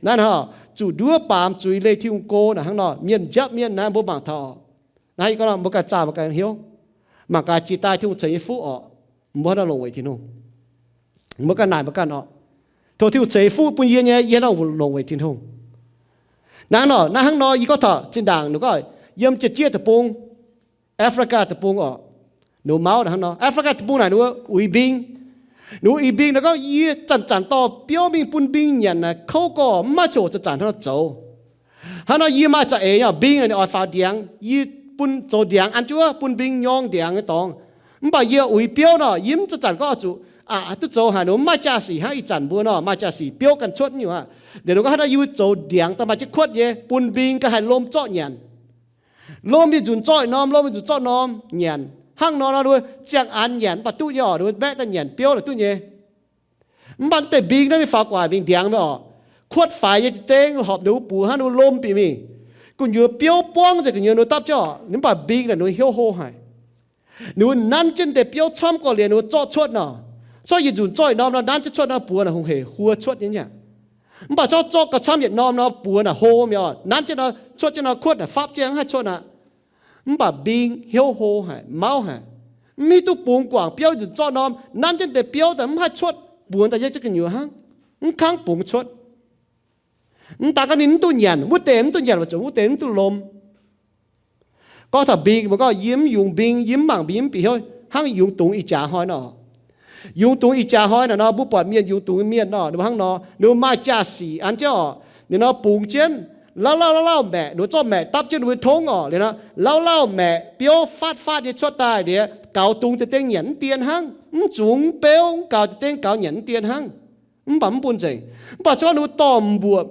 Naaiv hnangv zuqc nduov baamz zuiz leih Tin-Hungh go naaic hnangv nor, mienh njapv mienh naaiv mbuo mangc taux. Naaiv yie gorngv nor, mbuo ganh zaah mbuo ganh hnyouv, mangc gaax jiex daaih Tin-Hungh ceix nyei fuqv orqc, mbuo hnangv nor longc weic Tin-Hungh. Mbuo ganh naaic mbuo ganh orqc, tov Tin-Hungh ceix fuqv bun yie nyei, yie hnangv nor longc weic Tin-Hungh. Naaiv nor, naaiv hnangv nor yie gorngv taux zinh ndaangc ninh gorngv yiem Jiex-Jieqv Deic-Bung, Africa Deic-Bung orqc, ninh mbuo mauv naaic hnangv nor. Africa Deic-Bung naaic ninh mbuo uix mbing. Ninh mbuo uix mbing naaic gorngv, yie zanc-zanc dorh biouv mingh bun mbing nyanc naaic kouv gorx, mv maaih ziangh hoc zanc-zanc hnangv nor zoux. Hnangv nor yie maaih za'eix nyei mbing naaic, ninh oix faaux ndiangx, yie bun zoux ndiangx an jienv wuov, bun mbing nyorng ndiangx nyei dorngx. Mv baac yie uix biouv nor, yie mv zanc-zanc gorngv oix zuqc aqc duqv zoux haic, ninh mbuo mv maaih jaa-sic hnangv ih zanc mbuo nor, maaih jaa-sic biouv ganh cuotv nyungc aqv. Liuz ninh gorngv hnangv nor yie mbuo zoux ndiangx daaih maaih jienv kuotv nyei, bun mbing ganh haih lomh zorqv nyanc. Lomh mingh nzunc zorqv norm, lomh mingh nzunc zorqv norm nyanc. Hnangv nor nor ninh mbuo ziangh an nyanc mv baac duqv nyei orqc, ninh mbuo mbaeqv daaih nyanc biouv naaic duqv nyei. Mv baac deix mbing naaiv ninh faaux gu'nguaaic mingh ndiangx mingh orqc, kuotv faix nyei jiex dengv horpc ninh mbuo buoz hnangv, ninh mbuo lomh bieqc mingh. Gu'nyuoz biouv buangv nzengc gu'nyuoz ninh mbuo dapv jienv orqc, mv baac mbing naaic ninh mbuo hnyouv hlo haic. Ninh mbuo nanv jienv deix biouv camv gorx-lienh ninh mbuo zorqv cuotv nor. Corc yietc nzunc zorqv yietc norm nor nanv jienv cuotv nor buoz naaic hungh heic huo cuotv nyei aqv. Mv baac corc zorqv gauh camv yietc norm nor buoz naaic hlo mi'aqv orqc, nanv jienv nor cuotv jienv nor kuotv naaic fapv jienv mv haih cuotv aqv. Mv baac mbing hnyouv hlo haic, mauv haic. Mv hiuv duqv bungx guangc biouv nzunc zorqv norm, nanv jienv deix biouv daaih mv haih cuotv, buoz daaih yiem jienv gu'nyuoz hnangv, mv kangv bungx cuotv. Mv daaih gorngv ninh mv duqv nyanc, wuov deix mv duqv nyanc weic zuqc wuov deix mv duqv lomh. Gorngv taux mbing, mbuo gorngv yie mv yungz mbing, yie mv mangc mbing, mv bieqc hnyouv hnangv yungz dungz ih jaax hnoi nor. Yungz dungz ih jaax hnoi naaic nor, mbuo buatc mienh yungz dungz mienh nor, ninh mbuo hnangv nor, ninh mbuo maaih jaa-sic an jienv orqc, ninh nor bungx jienv, lauh lauh lauh lauh maeqc, ninh mbuo zorqv maeqc dapv jienv ninh mbuo tongv orqc, liuz nor lauh lauh maeqc biouv faatv faatv nyei cuotv daaih liuz, gaux dungz deix dengv nyanc mv dien hnangv, mv zungx mv beuv, mv gaux deix dengv gaux nyanc mv dien hnangv. Mv baac mv bun nzengc. Mv baac se gorngv ninh mbuo dorh mbuoqc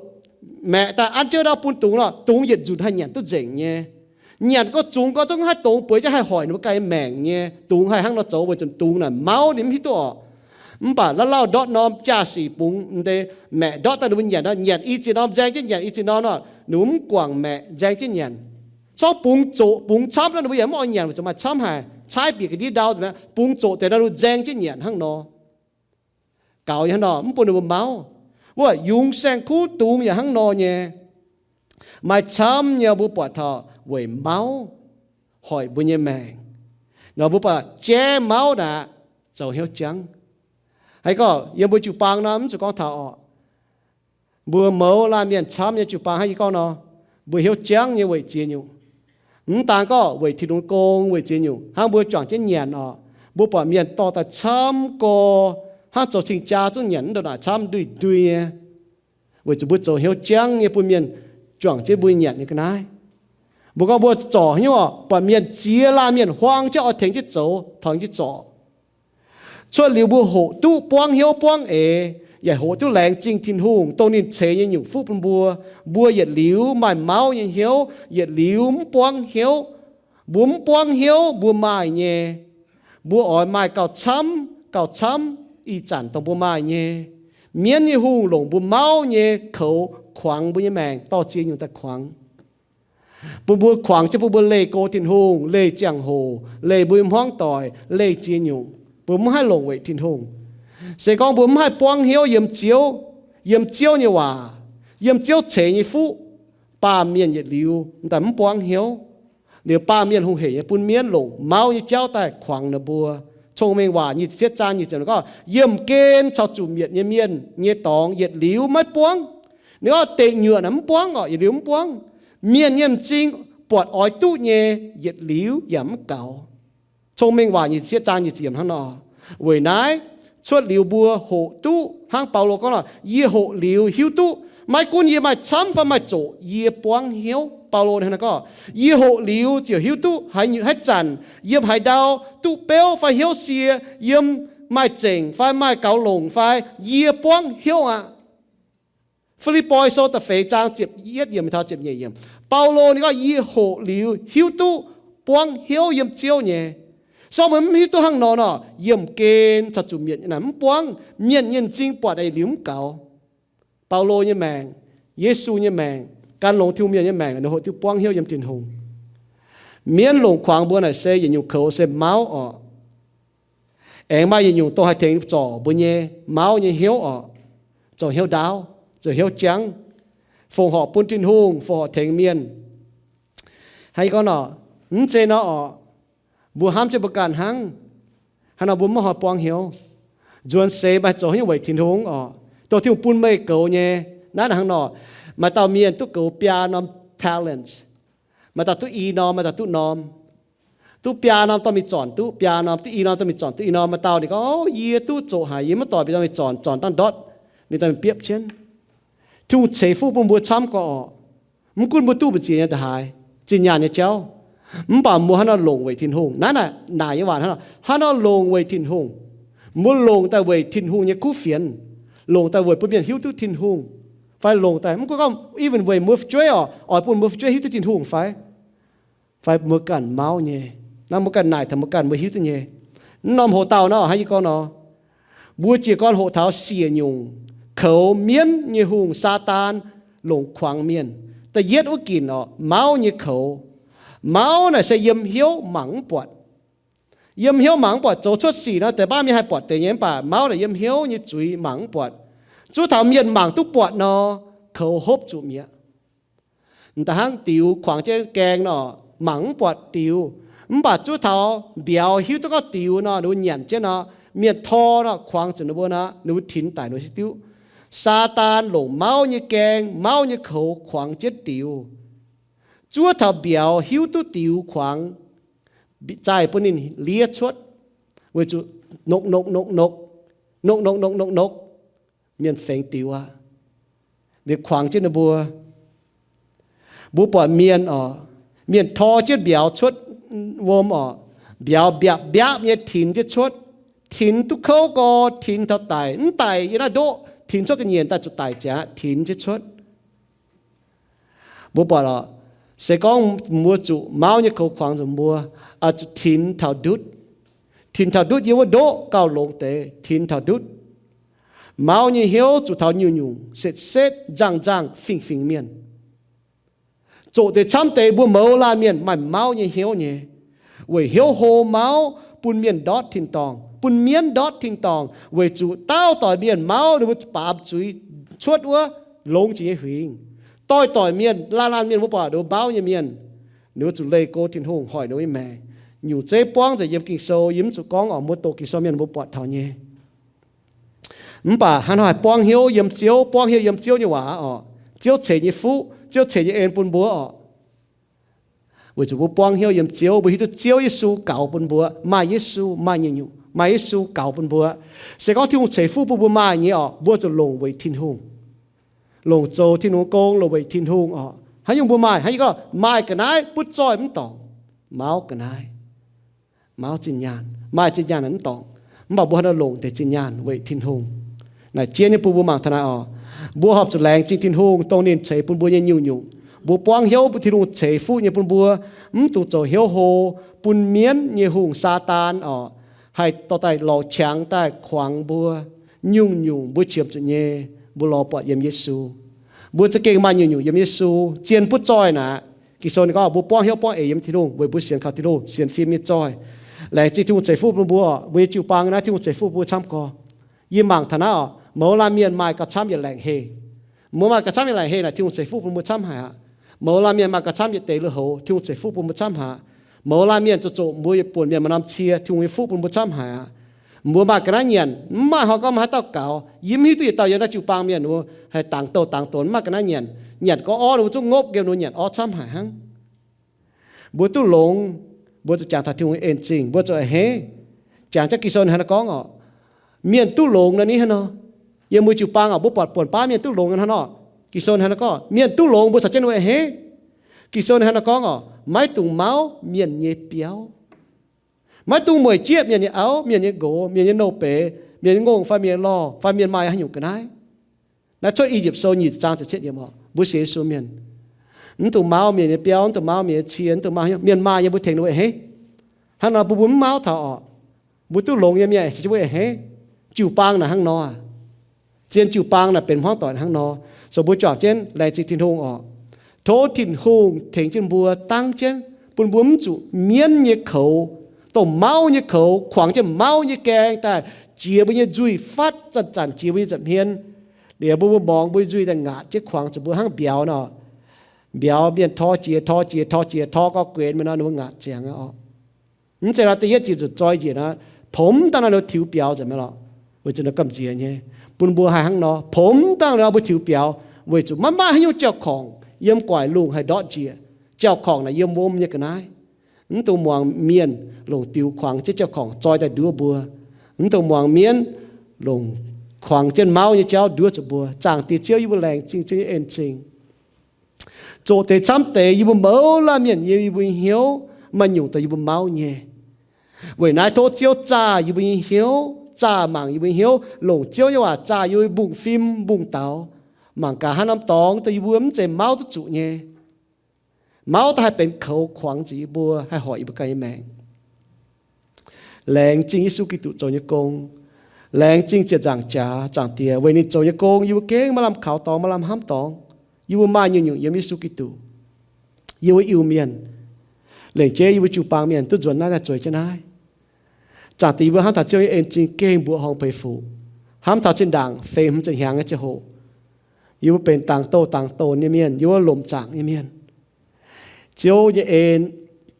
maeqc daaih an jienv nor bun dungz nor, dungz yietc nzunc haih nyanc duqv nzengc nyei. Nyanc gorngv zungx gorngv zungv haih dongz bueix jienv haih hoic ninh mbuo ganh maengc nyei. Dungz haih hnangv nor zoux weic zuqc dungz naaic mauv ninh mv hiuv duqv orqc. Mv baac lauh lauh ndortv norm jaa-sic bungx deix maeqc ndortv daaih ninh mbuo nyanc nor, nyanc i ziex norm nzaeng jienv nyanc i ziex norm nor, ninh mbuo mv guangc maeqc nzaeng jienv nyanc. Corc bungx zoqc bungx camv nor ninh mbuo yaac mv oix nyanc, weic zuqc maaih camv haic, caaiv bieqc ga'ndiev ndau, bungx zoqc deix nor ninh mbuo nzaeng jienv nyanc hnangv nor. Gaux yaac hnangv nor, mv bun ninh mbuo mauv. Wuov yungz saeng-kuv dungz yaac hnangv nor nyei. Maaih camv nyei mbuo buatc taux weic mauv hoic mbuo nyei maengc. Nor mbuo buatc jaiv mauv naaic zoux hnyouv jangv. Haaix gorngv yiem mbuo jiu-baang nor mv zuqc gorngv taux orqc. Mbuo mouz laanh mienh camv nyei jiu-baang hnangv yie gorngv nor, mbuo hnyouv jangv nyei weic ziex nyungc. Mv daan gorngv weic Tin-Hungh gong, weic ziex nyungc hnangv mbuo juangc jienv nyanc orqc, mbuo buatc mienh dorh daaih camv gorx, hnangv zoux cing-jaa zungv nyanc mv ndongc naaic camv ndui-ndui nyei. Weic zuqc mbuo zoux hnyouv jangv nyei bun mienh juangc jienv mbuo nyanc nyei ga'naaiv. Mbuo gorngv mbuo zorc hnyouv orqc, buatc mienh ziex laanh mienh huaang jienv oix tengx jienv zoux, tengx jienv zorc. Cuotv liuz mbuo hoqc duqv buangv hnyouv buangv eix, yaac hoqc duqv laengz zingh Tin-Hungh dongh ninh ceix nyei nyungc fuqv bun mbuo. Mbuo yietc liuz maaih mauv nyei hnyouv, yietc liuz mv buangv hnyouv. Mbuo mv buangv hnyouv mbuo maaih nyei. Mbuo oix maaih gauh camv, gauh camv ih zanc dongh mbuo maaih nyei. Mienv nyei hungh longc mbuo mauv nyei koux kuangx mbuo nyei maengc, dorh ziex nyungc daaih kuangx. Bun mbuo kuangx jienv bun mbuo leih go Tin-Hungh, leih ziangh hoc, leih mbuo nyei hmuangv doic, leih ziex nyungc. Mbuo mv haih longc weic Tin-Hungh. Se gorngv mbuo mv haih buangv hnyouv yiem Ziouv, yiem Ziouv nyei waac, yiem Ziouv ceix nyei fuqv, baamh mienh yietc liuz daaih mv buangv hnyouv. Liuz baamh mienh hungh heic nyei bun mienv longc mauv nyei jauv daaih kuangx ninh mbuo. Cong-Mengh Waac nyic ziepc cietv zaang nyic ziepc gorngv, yiemh gen caux zuqc mietc nyei mienh nyei dorngx yietc liuz maiv buangv. Ninh gorngv deic nyuoqc naaic mv buangv orqc, yietc liuz mv buangv. Mienh nyei m'zing buatc oix duqv nyei, yietc liuz yaac mv gaux. Cong-Mengh Waac nyic ziepc cietv zaang nyic ziepc yiemc hnangv nor. Weic naaiv, cuotv liuz mbuo hoqc duqv hnangv Baulo gorngv nor, yie hoqc liuz hiuv duqv, maiv gunv yie maaih camv fai maaih zoqc, yie buangv hnyouv. Baulo hnangv naaiv gorngv, yie hoqc liuz ziouc hiuv duqv haaix zanc, yiem haaix ndau, duqv beuv fai hnyouv sie, yiem maaih zengc fai maaih gaux longc fai, yie buangv hnyouv aqv. Fi^lipv^poi Sou da'feix zaang ziepc yietv yiemc taux ziepc nyeic yiemc, Baulo ninh gorngv, yie hoqc liuz hiuv duqv buangv hnyouv yiem Ziouv nyei. Se gorngv mbuo mv hiuv duqv hnangv nor nor, yiemh gen caux zuqc mietc nyei naaic mv buangv, mienh nyei m'zing buatc yietc liuz mv gaux. Baulo nyei maengc, Yesu nyei maengc, gan longx Tin-Hungh mienh nyei maengc, ninh hoqc duqv buangv hnyouv yiem Tin-Hungh. Mienv longc kuangx mbuo naaic se yietc nyungc koux se mauv orqc. Aengx maaih yietc nyungc dongh haih tengx zorc mbuo nyei mauv nyei hnyouv orqc, zoux hnyouv ndaauv, zoux hnyouv jangv, fongc horc bun Tin-Hungh, fongc horc tengx mienh. Hnangv yie gorngv nor, mv zeiz nor orqc, mbuo hnamv jienv mbuo ganh hnangv. Hnangv nor mbuo maiv haih buangv hnyouv. Nzuonx seix maaih zoux hnyouv weic Tin-Hungh orqc, dongh Tin-Hungh bun meih goux nyei. Naaiv hnangv nor, maaih dauh mienh duqv goux biaa norm talents. Maaih dauh duqv i norm, maaih dauh duqv norm. Duqv biaa norm dorh mingh zornc duqv biaa norm, duqv i norm dorh mingh zornc duqv i norm. Maaih dauh ninh gorngv, o, yie duqv zoqc haic, yie maiv dorh mingh dorh mingh zornc, zornc dangh ndortv, ninh dorh mingh biopv jienv. Tin-Hungh ceix fuqv bun mbuo camv gorqv orqc. Mv gunv mbuo duqv mbu'ziex nyei nda'haaix, zinh nyaanh nyei jauv, mv baac mbuo hnangv nor longc weic Tin-Hungh. Naaiv naaic naaic nyei waac hnangv nor, hnangv nor longc weic Tin-Hungh. Mbuo longc daaih weic Tin-Hungh nyei kuv fienx, longc daaih weic bun mienh hiuv duqv Tin-Hungh, fai longc daaih mv gunv gorngv even weic mbuo fu'jueiv orqc, oix bun mbuo fu'jueiv hiuv duqv Tin-Hungh fai, fai mbuo ganh mauv nyei. Naaiv mbuo ganh naaic taux mbuo ganh mbuo hiuv duqv nyei. Mv norm hoc dauh nor hnangv yie gorngv nor, mbuo jiez gorn hoqc taux siec nyungc koux mienv nyei hungh, Saadaan, longc kuangx mienh. Da'yietv wuov ginc orqc, mauv nyei koux. Mauv naaic se yiem hnyouv mangc mv buatc. Yiem hnyouv mangc mv buatc, zoux cuotv sic nor deix baav mienh haih buatc deix nyei, mv baac mauv naaic yiem hnyouv nyei zuiz mangc mv buatc. Zuov taux mienh mangc duqv buatc nor, koux hopv zuqc mi'aqv. Da'hnangv diux kuangx jienv gaeng nor, mangc mv buatc diux. Mv baac zuov taux mbiauz hiuv duqv gorngv diux nor, ninh mbuo nyanc jienv nor, mienh tor nor, kuangx zuqc ninh mbuo nor, ninh mbuo tinx daic ninh mbuo hiuv diuv. Saadaan longc mauv nyei gaeng, mauv nyei koux kuangx jienv diux. Zuov taux mbiauz hiuv duqv diux kuangx, zaih bun ninh liev cuotv, weic zuqc nokc nokc nokc nokc, nokc nokc nokc nokc nokc, mienh fengx diux aqv. Liuz kuangx jienv ninh mbuo. Mbuo buatc mienh orqc, mienh tor jienv mbiauz cuotv wuom orqc, mbiauz mbiapv mbiapv nyei tinx jienv cuotv, tinx duqv kouv gorx tinx taux daic, mv daic yiem naaiv ndoqv, tinx cuotv ga'nyiec daaih zuqc daic ziangx aqv, tinx jienv cuotv. Mbuo buatc orqc, se gorngv mbuo zuqc mauv nyei koux kuangx nzengc mbuo, zuqc tinx taux ndutv, Tinx taux ndutv yiem wuov ndoqv gauh longx deix, tinx taux ndutv. Mauv nyei hnyouv zuqc taux nyungc-nyungc, setv-setv, nzangh-nzangh, fingx-fingx mienh. Zoqc deix camv deix mbuo mouz laanh mienh maaih mauv nyei hnyouv nyei, weic hnyouv hlo mauv bun mienh ndortv tin-dorngh, bun mienv ndortv tin-dorngh, weic zuqc dauh doic mienh mauv ninh mbuo baamz zuiz cuotv wuov longx jiex nyei huingx. Doix-doix mienh, laanh laanh mienh mbuo buatc ninh mbuo mauv nyei mienh, ninh mbuo zuqc leih go Tin-Hungh hoic ninh mbuo nyei maengc. Nyungc zeiv buangv nzengc yiem Ging-Sou, yie mv zuqc gorngv oc, mbuo doqc Ging-Sou mienh mbuo buatc taux nyei. Mv baac hnangv haaix buangv hnyouv yiem Ziouv, buangv hnyouv yiem Ziouv nyei waac oc, Ziouv ceix nyei fuqv, Ziouv ceix nyei en bun mbuo oc, weic zuqc mbuo buangv hnyouv yiem Ziouv, mbuo hiuv duqv Ziouv Yesu gaux bun mbuo, maaih Yesu, maaih nyungc-nyungc, maaih Yesu gaux bun mbuo. Se gorngv Tin-Hungh ceix fuqv bun mbuo maaih nyei oc, mbuo zuqc longc weic Tin-Hungh, longc zoux Tin-Hungh gong, longc weic Tin-Hungh oc. Haaix nyungc mbuo maaih, haaix nyungc gorngv maaih ga'naaiv butv zoih mv dorngc, mauv ga'naaiv, mauv zinh nyaanh, maaih zinh nyaanh mv dorngc. Mv baac mbuo haaix nor longc deix zinh nyaanh weic Tin-Hungh? Naaic jienv nyei bun mbuo mangc taux naaiv oc. Mbuo horpc zuqc laengz zingh Tin-Hungh dongh ninh ceix bun mbuo nyei nyungc-nyungc. Mbuo buangv hnyouv bun Tin-Hungh ceix fuqv nyei bun mbuo, mv dungx zoux hnyouv hlo bun mienv nyei hungh, Saadaan oc, haih dorh daaih lorz qangx daaih kuangx mbuo. Nyungc-nyungc mbuo qiemx zuqc nyei, mbuo lorz buatc yiem Yesu. Mbuo za'gengh maaih nyungc-nyungc yiem Yesu, zien butv zoih naaic. Ging-Sou ninh gorngv mbuo buangv hnyouv buangv eix yiem Tin-Hungh weic mbuo sienx kaux Tin-Hungh, sienx fim nyei zoih. Laengz zingh Tin-Hungh ceix fuqv bun mbuo, mbuo nyei jiu-baang naaiv Tin-Hungh ceix fuqv bun mbuo camv gorx. Yie mangc taux naaiv oc, mouz laanh mienh maaih gauh camv yietc laengc heh. Mbuo maaih gauh camv yietc laengc heh naaic Tin-Hungh ceix fuqv bun mbuo camv haic aqv. Mouz laanh mienh maaih gauh camv yietc deix lui-houx, Tin-Hungh ceix fuqv bun mbuo camv haic aqv. Mouz laanh mienh zoux zuqc mbuo yietc buonc mienh maaih norm cie, Tin-Hungh nyei fuqv bun mbuo camv haic aqv. Mbuo maaih ga'naaiv nyanc, mv maaih hnoi gorngv maiv haih dauh gaux. Yie mv hiuv duqv yietc dauh yiem naaiv jiu-baang mienh wuov haih dangx douh dangx donx, mv maaih ga'naaiv nyanc. Nyanc gorngv orv ninh mbuo zungv ngopv nqemh ninh mbuo nyanc orv camv haic hnangv. Mbuo duqv longx, mbuo zuqc jangx taux Tin-Hungh en zingh, mbuo zuqc a'hneiv. Jangx jienv Ging-Sou ninh hnangv naaiv gorngv oc, mienh duqv longx nor ni hnangv nor. Yiem mbuo jiu-baang oc, mbuo buatc buonc baav mienh duqv longx nor hnangv nor. Ging-Sou ninh hnangv naaiv gorngv mienh duqv longx mbuo caux jienv ninh mbuo a'hneiv. Ging-Sou ninh hnangv naaiv gorngv oc, maiv dungx mauv mienh nyei biauv. Maiv dungx mueic jieqv mienh nyei auv, mienh nyei nqox, mienh nyei nouh beiz, mienh nyei ngongh fai mienh nyei lorh fai mienh maaih haaix nyungc ga'naaiv. Naaiv Cuotv I^yipv Sou nyic zaang ziepc cietv yiemc oc, mbuo sienx Yesu mienh, mv dungx mauv mienh nyei biauv, mv dungx mauv mienh nyei cie, mv dungx mauv, mienh maaih nyei mbuo tengx ninh mbuo a'hneiv. Hnangv nor bun mbuo mv mauv taux oc. Mbuo duqv longx nyei mienh caux jienv mbuo a'hneiv. Jiu-baang naaic hnangv nor aqv. Zien jiu-baang naaic benx hmuangv doic hnangv nor. So mbuo juangc jienv laengz zingh Tin-Hungh oc. Tov Tin-Hungh tengx jienv mbuo dangv jienv, bun mbuo mv zuqc mienv nyei koux, dongh mauv nyei koux, kuangx jienv mauv nyei gaeng daaih jiex mbuo nyei nzuih fatv, zanc-zanc jiex mbuo nyei nza'hmien. Liuz mbuo, mbuo morngx mbuo nyei nzuih daaih ngaatc jienv kuangx zuqc mbuo hnangv mbiauz nor. Mbiauz mienh tor jiex, tor jiex, tor jiex, tor gorx guenx mingh nor, ninh mbuo ngaatc ziangx oc. Mv zeiz nor da'yietv jiex zuqc zoi njiec nor, pomx dangh nor ninh tiux biaux nzengc mi'aqv lorqc. Weic zuqc nor gamh nziex nyei, bun mbuo haih hnangv nor pomx dangh nor mbuo tiux biaux, weic zuqc maiv maaih haaix nyungc jauv-korngc yiem guaic lungh haih ndortv njiec. Jauv-korngc naaic yiem wuom nyei ga'naaiv. Mv dungx muangx mienh longc diux kuangx jienv jauv-korngc zoi daaih nduov mbuo. Mv dungx muangx mienv longc kuangx jienv mauv nyei jauv nduov zuqc mbuo. Zaangc Diex Ziouv, yie mbuo laengz zingh Ziouv nyei en-zingh. Zoqc deix camv deix yie mbuo mouz laanh mienh yiem yie mbuo nyei hnyouv maaih nyungc daaih yie mbuo mauv nyei. Weic naaiv tov Ziouv zaah yie mbuo nyei hnyouv, zaah mangc yie mbuo nyei hnyouv, longc Ziouv nyei waac zaah yie mbuo mbungv fim mbungv daux, mangc gaax haaix norm dorngx daaih yie mbuo mv zeiz mauv duqv zuqc nyei. Mauv daaih haih benx koux kuangx zuqc yie mbuo, haih hoic yie mbuo ganh nyei maengc. Laengz zingh Yesu Giduc zoux nyei gong. Laengz zingh ziepc nzaangc jaax, Zaangc Diex, weic ninh zoux nyei gong yie mbuo gengh maaih lamh kaux dorngx, maaih lamh hnamv dorngx. Yie mbuo maaih nyungc-nyungc yiem Yesu Giduc. Yie mbuo Iu-Mienh, lengc jeiv yie mbuo jiu-baang mienh duqv nzuonx naaiv daaih zueiz jienv naaiv. Zaangc Diex, yie mbuo hnamv taux Ziouv nyei en-zingh gengh mbuoqc horngh peix fuc, hnamv taux zinh ndaangc feix hmz ziepc hnyangx nyei ziangh hoc, yie mbuo benx dangx douh dangx douh nyei mienh, yie mbuo lomc zaangc nyei mienh. Ziouv nyei en,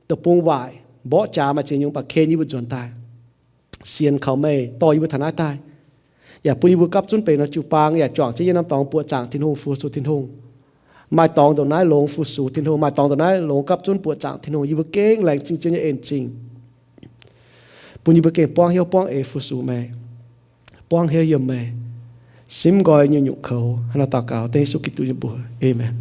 deic-bung waaic, mborqv jaax maaih ziex nyungc, mv baac ken yie mbuo nzuonx daaih, sienx kaux meih dorh yie mbuo taux naaiv daaih, yaac bun yie mbuo gapv zunv benx norm jiu-baang, yaac juangc jienv yiem norm dorngx buoqc zaangc Tin-Hungh, fu-sux Tin-Hungh. Maaih dorngx ndongc naaiv longx fu-sux Tin-Hungh, maaih dorngx ndongc naaiv longx gapv zunv buoqc zaangc Tin-Hungh. Yie mbuo gengh laengz zingh Ziouv nyei en-zingh, bun yie mbuo gengh buangv hnyouv buangv eix fu-sux meih, buangv hnyouv yiem meih, simv nqoi nyungc-nyungc koux. Hnangv naaiv daux gaux dengv Yesu Giduc nyei mbuox. Aamen.